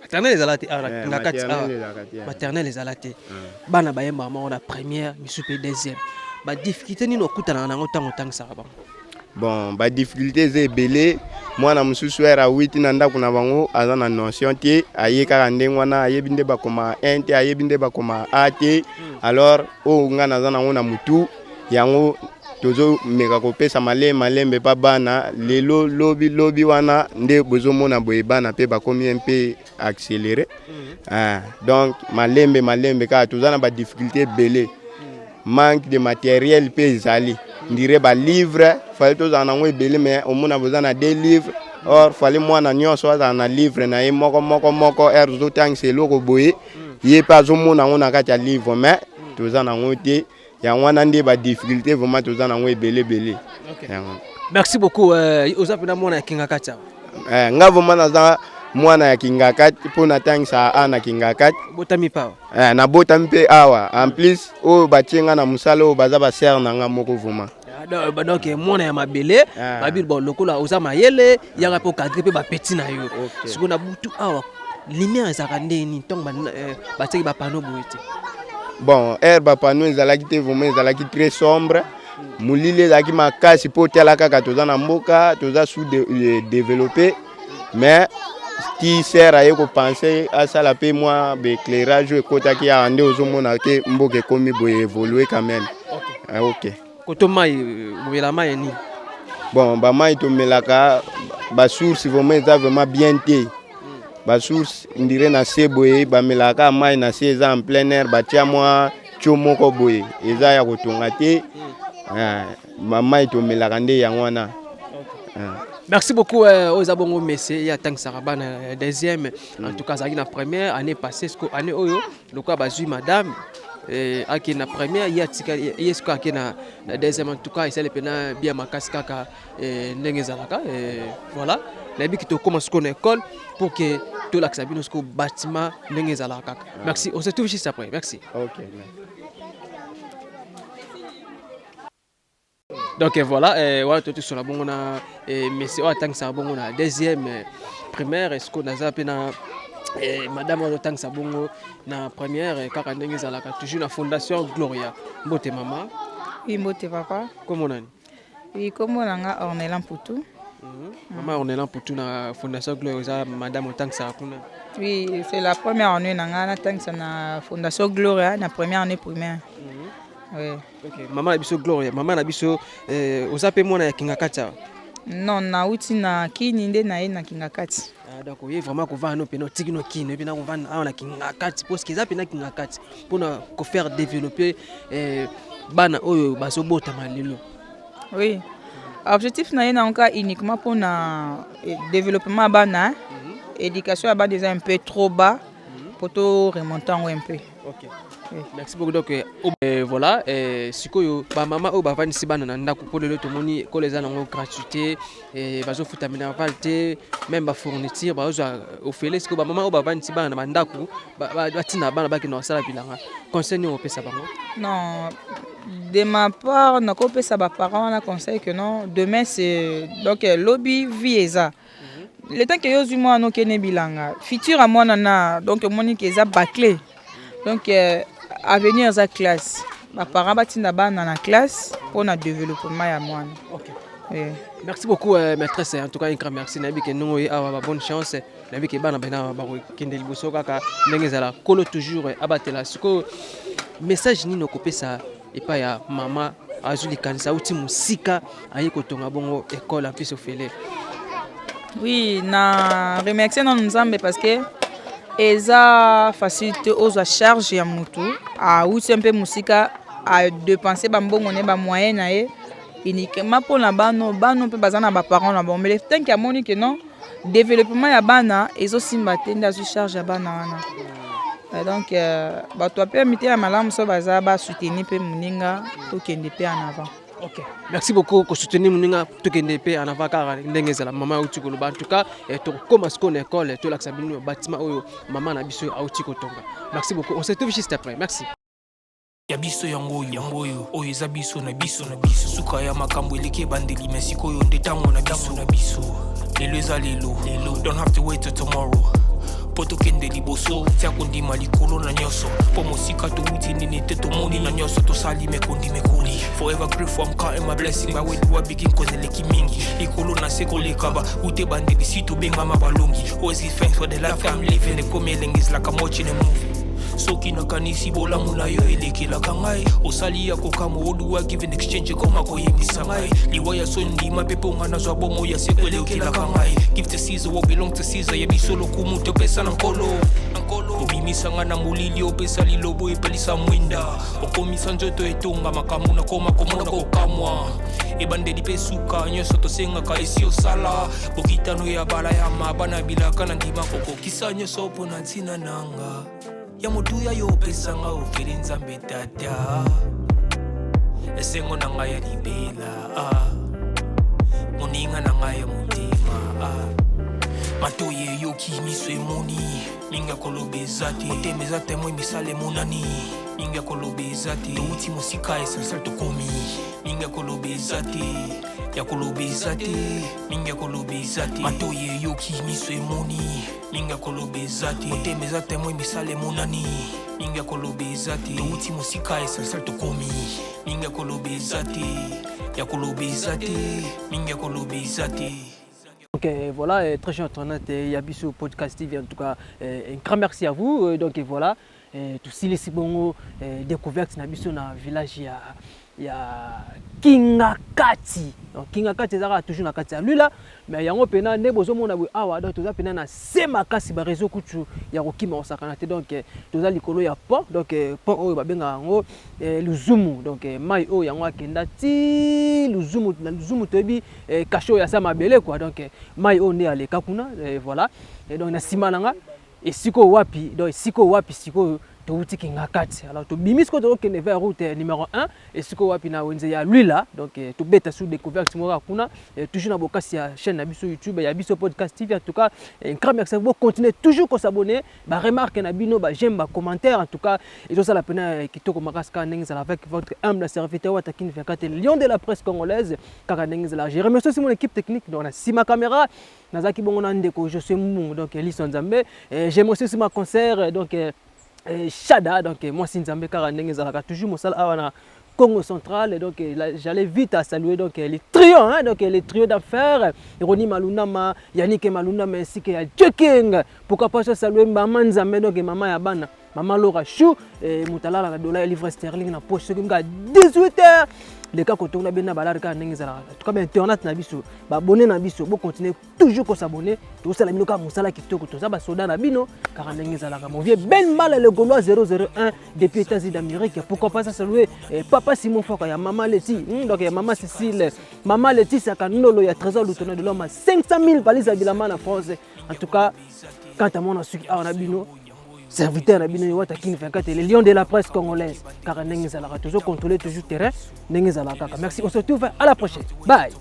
maternelle ezala te awa na kati awa maternelle ezala te bana bayembaka moko na première misu mpe deuxième ba difficulté nini okutanaka nango ntango otangisaka bango? Bon, ba difficulté eza ebele. Mwana mosusu ere awiti na ndako na bango aza na notion te, aye kaka ndenge wana, ayebi nde bakoma 1 te, ayebi nde bakoma a te. Alors oyo ngai naza nango na mutu yango tozomeka kopesa malembe malembe mpa bana lelo lobi lobi wana nde bozomona boye bana mpe bakomi mpe accéléré. Ah, donc malembe malembe kaka toza na ba difficulté ebele, manque de matériel mpe ezali ndire ba livre fale tozala nango ebele mais omona boza na deux livres or fale mwana nyonso azala na livre na ye moko moko moko ere ozotangisa eloko boye ye mpe azomona yango na kati ya livre mais toza nango te. Yango wana nde ba difficulté vraiment toza nango ebele ebele. Yango. Merci beaucoup. Euh, oza pena mwana ya Kingakati awa. Eh, nga vraiment naza mwana ya Kingakati mpo natangisa a na Kingakati. Botami pa awa? Eh, nabotami mpe awa. En plus oyo batie nga na mosala oyo baza ba sœur na nga moko vraiment. Ah, donc mwana ya mabele ah. Babi bon lokola oza mayele yaka mpe okadre mpe bapeti na yo. Sikoyo na butu awa lumière ezalaka ndenge nini ntango eh, batiaki bapano boye te? Bon, air bapano ezalaki te vraiment, ezalaki très sombre, molili ezalaki makasi mpo otala kaka toza na mboka toza sous de, développé mais ti ser aye kopense asala mpe mwa baéclairage oyo ekotaki awa nde ozomona ke mboka ekomi boye évolue quand même. Ok. Ah, ok. Koto mai bomela mai nini? Bon, bamai tomelaka basource vraiment eza vraiment bien te. Basource ndire na se boye bamelaka mai na se eza en plein air, batia mwa tio moko boye eza ya kotonga te. Bamai tomelaka nde yango wana. Merci beaucoup. Oyo eza bongo monsieur ye atangisaka bana ya deuxième. En tout cas azalaki na première année passée, siko année oyo lokola bazwi madame ake na première, ye atika ye siko ake na deuxième. En tout cas esali mpena bien makasi kaka ndenge ezalaka. Voilà, nayebi ki tokóma sikoyo na école pour que tolakisa bino sikoyo bâtiment ndenge ezalaka kaka. Merci, on se trouve juste après. Merci. Ok. Donc voilà, wana totosola bongo na monsieur oyo atangisaka bongo na deuxième primaire. Sikoyo naza mpe na madame oyo azotangisa bongo na première kaka ndenge ezalaka toujours na fondation Gloria. Mbote mama. Oui, mbote papa. Kombo nani? Oui, kombo na nga Ornella Mputu. Mama Ornella Mputu na fondation Gloria, oza madame otangisaka kuna? Oui, c'est la première année na nga natangisa na fondation Gloria na première année primaire. Oui. Ok, mama na biso Gloria, mama na biso oza mpe mwana ya Kingakati awa? Non, nauti na Kini nde na ye na Kingakati. Ah, donc oye vraiment kovanda no mpena otiki no Kini mpena kovanda awa na Kingakati parce que eza mpena Kingakati mpona kofaire développer bana oyo bazobotama lelo. Oui. Objectif na ye nango kaka uniquement mpona développement ya bana, éducation ya bana eza un peu trop bas po to remonter yango un peu. Ok. Oui. Merci beaucoup. Donc voilà, sikoyo ba mama oyo bavandisi bana na ndako mpo lelo tomoni ekolo eza nango gratuité, bazofuta minerval te, même bafourniture bazozwa ofele. Sikoyo bamama oyo bavandisi bana na bandako batina bana bakende kosala bilanga, conseil nini opesa bango? Non, de ma part nakopesa baparent wana conseil que non, demain c'est donc lobi vie eza le temps ke yo ozwi mwana okende bilanga, futur ya mwana na donc omoni ke eza bâclé. Donc avenir eza classe. Baparent batinda bana na classe mpona développement ya mwana. Oui. Merci beaucoup, maîtresse. En tout cas, un grand merci. Nayebi ke ndongo ye awa ba bonne chance. Nayebi ke bana bena bakokende liboso kaka ndenge ezala. Kolo toujours abatela. Sikoyo message nini okopesa epai ya mama azwi likanisi, auti mosika, aye kotonga bongo école en plus ofele? Oui, na remercier nano Nzambe, parce que eza facile te ozwa charge ya motu awuti mpe mosika, adépenser bambongo na ye, bamoyen na ye, uniquement mpona bano. Bano mpe baza na baparent na bango, mais tant que amoni ke non, développement ya bana ezosimba te, nde azwi charge ya bana wana. Donc bato ape mitema malamu so baza, basoutenir mpe moninga, tokende mpe en avant. Ok, merci beaucoup. Kosoutenir moninga, tokende mpe en avant kaka ndenge ezala. Mama auti koloba. En tout cas, tokokóma sikoyo na école, tolakisa bino bâtiment oyo mama na biso auti kotonga. Merci beaucoup, on se retrouve juste après. Merci. Ya biso yango oyo, yango oyo, oyo eza biso na biso na biso. Suka ya makambo eleki ebandeli, me sikoyo nde ntango na biso na biso. Lelo eza lelo lelo, don't have to wait till tomorrow mpo tokende liboso. Tia kondima likolo na nyonso, mpo mosika towuti nini te, tomoni na nyonso tosali mekondi mekoli. Forever grateful, I'm counting my blessing by where do I begin, cause eleki mingi likolo na se koleka ba ute bandeli si tobengama balongi. Always give thanks for the life I'm living. Ekomi elengi, is like I'm watching a movie. Soki nakanisi bolamu na yo elekelaka ngai, osali ya kokamwa. Oduwa give in exchange, ekoma koyembisa ngai liwa ya so ndima mpe mpo nga nazwa bomo ya seko elekelaka ngai. Give to Caesar what belong to Caesar. Ya biso lokumu topesa na Nkolo. Obimisa nga na molili, opesa lilobo, epelisa mwinda, okomisa nzoto etonga makambo nakoma komona kokamwa. Ebandeli mpe suka, nyonso tosengaka esi osala. Bokitano ya bala ya mabana bilaka na ndima kokokisa nyonso mpo na ntina nanga ya motuya yo opesanga ofele. Nzambe Tata, esengo na ngai ya libela, ah. Moninga na ngai ya motema, ah. Matoi eyoki, miso emoni, mingi ya koloba eza te. Motema eza témoin, misala emonani, mingi ya koloba eza te. Touti mosika, essentiel tokomi, mingi ya koloba eza te, ya koloba eza te, mingi ya koloba eza te. Matoi eyoki, miso emoni, mingi ya koloba eza te. Motema eza témoin, misala emonani, mingi ya koloba eza te. Touti mosika, essentiel tokomi, mingi ya koloba eza te, ya koloba eza te, mingi ya koloba eza te. Donc voilà, très cher internaute, ya biso Podcast TV, en tout cas, un grand merci à vous. Donc voilà, tosilisi bongo découverte na biso na village ya Kingakati. Donc Kingakati ezalaka toujours na kati ya Lula, mais yango mpena nde bozomona boye awa. Donc toza mpena na se makasi, baréseau kutu ya kokima kosakana te. Donc toza likolo ya pont, donc pont oyo babengaka yango Luzumu. Donc mai oyo yango akenda ti Luzumu. Na Luzumu toyebi kashe oyo asa mabele quoi. Donc mai oyo nde aleka kuna. Voilà, et donc na nsima na nga esika oyo wapi, donc esika oyo wapi sikoyo touti Kingakati. Alors tobimi sikoyo, tokokende vers route numéro 1, esika oyo wapi na wenze ya Lwila. Donc tobeta sur découverte moko kaka kuna, toujours na bokasi ya chaîne na biso YouTube ya biso Podcast TV. En tout cas, un grand merci. Bocontinue toujours kos'abonner, baremarque na bino, baj'aime, bacommentaire, en tout cas ezosala pena kitoko makasi kaka ndenge ezala. Avec votre humble serviteur Watakin 24, lion de la presse congolaise, kaka ndenge ezala. Je remercie aussi mon équipe technique. Donc na nsima caméra nazalaki bongo na ndeko Josue Mbungu, donc Liso Nzambe. J'aime aussi ma concert, donc Shada, donc mwasi Nzambe, kaka ndenge ezalaka toujours mosala awa na Congo central. Donc j'allais vite à saluer donc les trios, hein, donc les trios d'affaires, Roni Malunama, Yannick Malunama ainsi que King. Pourquoi pas saluer Maman Nzambe, donc maman ya bana, Maman Laura Chou et Mutalala na dollar livre sterling na poche 18h. Les cas kotonga bena balade kaka ndenge ezalaka. En tout cas, internet na biso, baabonné na biso, bo continuer toujours kos'abonner. Tosala bino kaka mosala kitoko, toza basoda na bino kaka ndenge ezalaka. Mon vieux Ben Mala le Gaulois 001 depuis États-Unis d'Amérique. Pourquoi pas ça saluer papa Simon Foka ya maman Leti, donc ya maman Cécile, maman Laetitia Kanolo ya Trésor Lutono de l'homme 500 000 valises ya bilamba na France. En tout cas, quant à moi, na suki awa na bino serviteur na bino Wata King 24, le lion de la presse congolaise, kaka ndenge ezalaka, toujours contrôler, toujours terrain ndenge ezalaka kaka. Merci, on se retrouve à la prochaine, bye.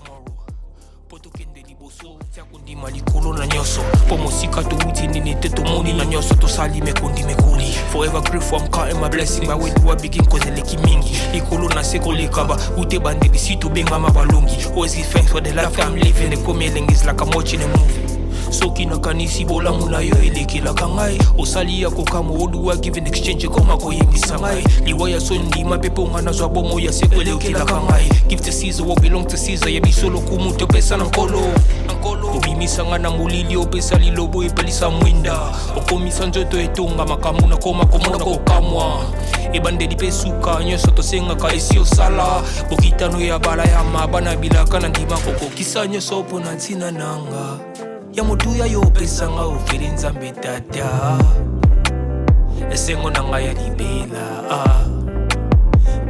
Kondima likolo na nyonso, mpo mosika towuti nini te, tomoni na nyonso tosali mekondi mekoli. Forever grateful, I'm counting my blessing by where do I begin, cause eleki mingi likolo na se koleka ba ute bandeli si tobengama balongi. Always give thanks for the life I'm living. Ekomi elengi, is like I'm watching a movie. Soki nakanisi bolamu na yo elekelaka ngai. Osali ya kokamwa oduwa give and exchange ekoma koyembisa ngai. Liwa ya soni ndima mpe mpo nga nazwa bomoi ya seko eleokelaka ngai. Give to Caesar what belong to Caesar, ya biso lokumu topesa na Nkolo. Obimisa nga na molili, opesa lilobo epelisa mwinda. Okomisa nzoto etonga makambo nakoma komona kokamwa. Ebandeli mpe suka nyonso tosengaka esi osala. Bokitano ya balayama bana bilaka na ndima kokokisa nyonso mpo na ntina nanga. Ya motuya yo opesanga ofeli Nzambe tata. Esengo na ngai ya libela, ah.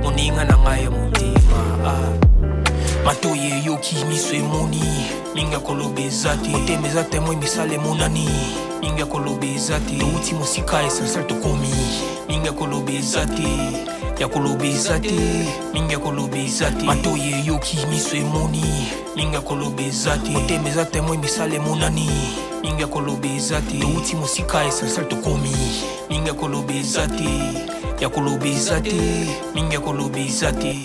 Moninga na ngai ya motema, ah. Matoyi eyoki, miso emoni, mingi ya koloba eza te. Motema eza témoin, misala emonani, mingi ya koloba eza te. Touti mosika, essentiel tokomi, mingi ya koloba eza te, ya koloba eza te, mingi ya koloba eza te. Matoyi eyoki, miso emoni, mingi ya koloba eza te. Motema eza témoin, misala emonani, mingi ya koloba eza te. Touti mosika, essentiel tokomi, mingi ya koloba eza te, ya koloba eza te, mingi ya koloba eza te.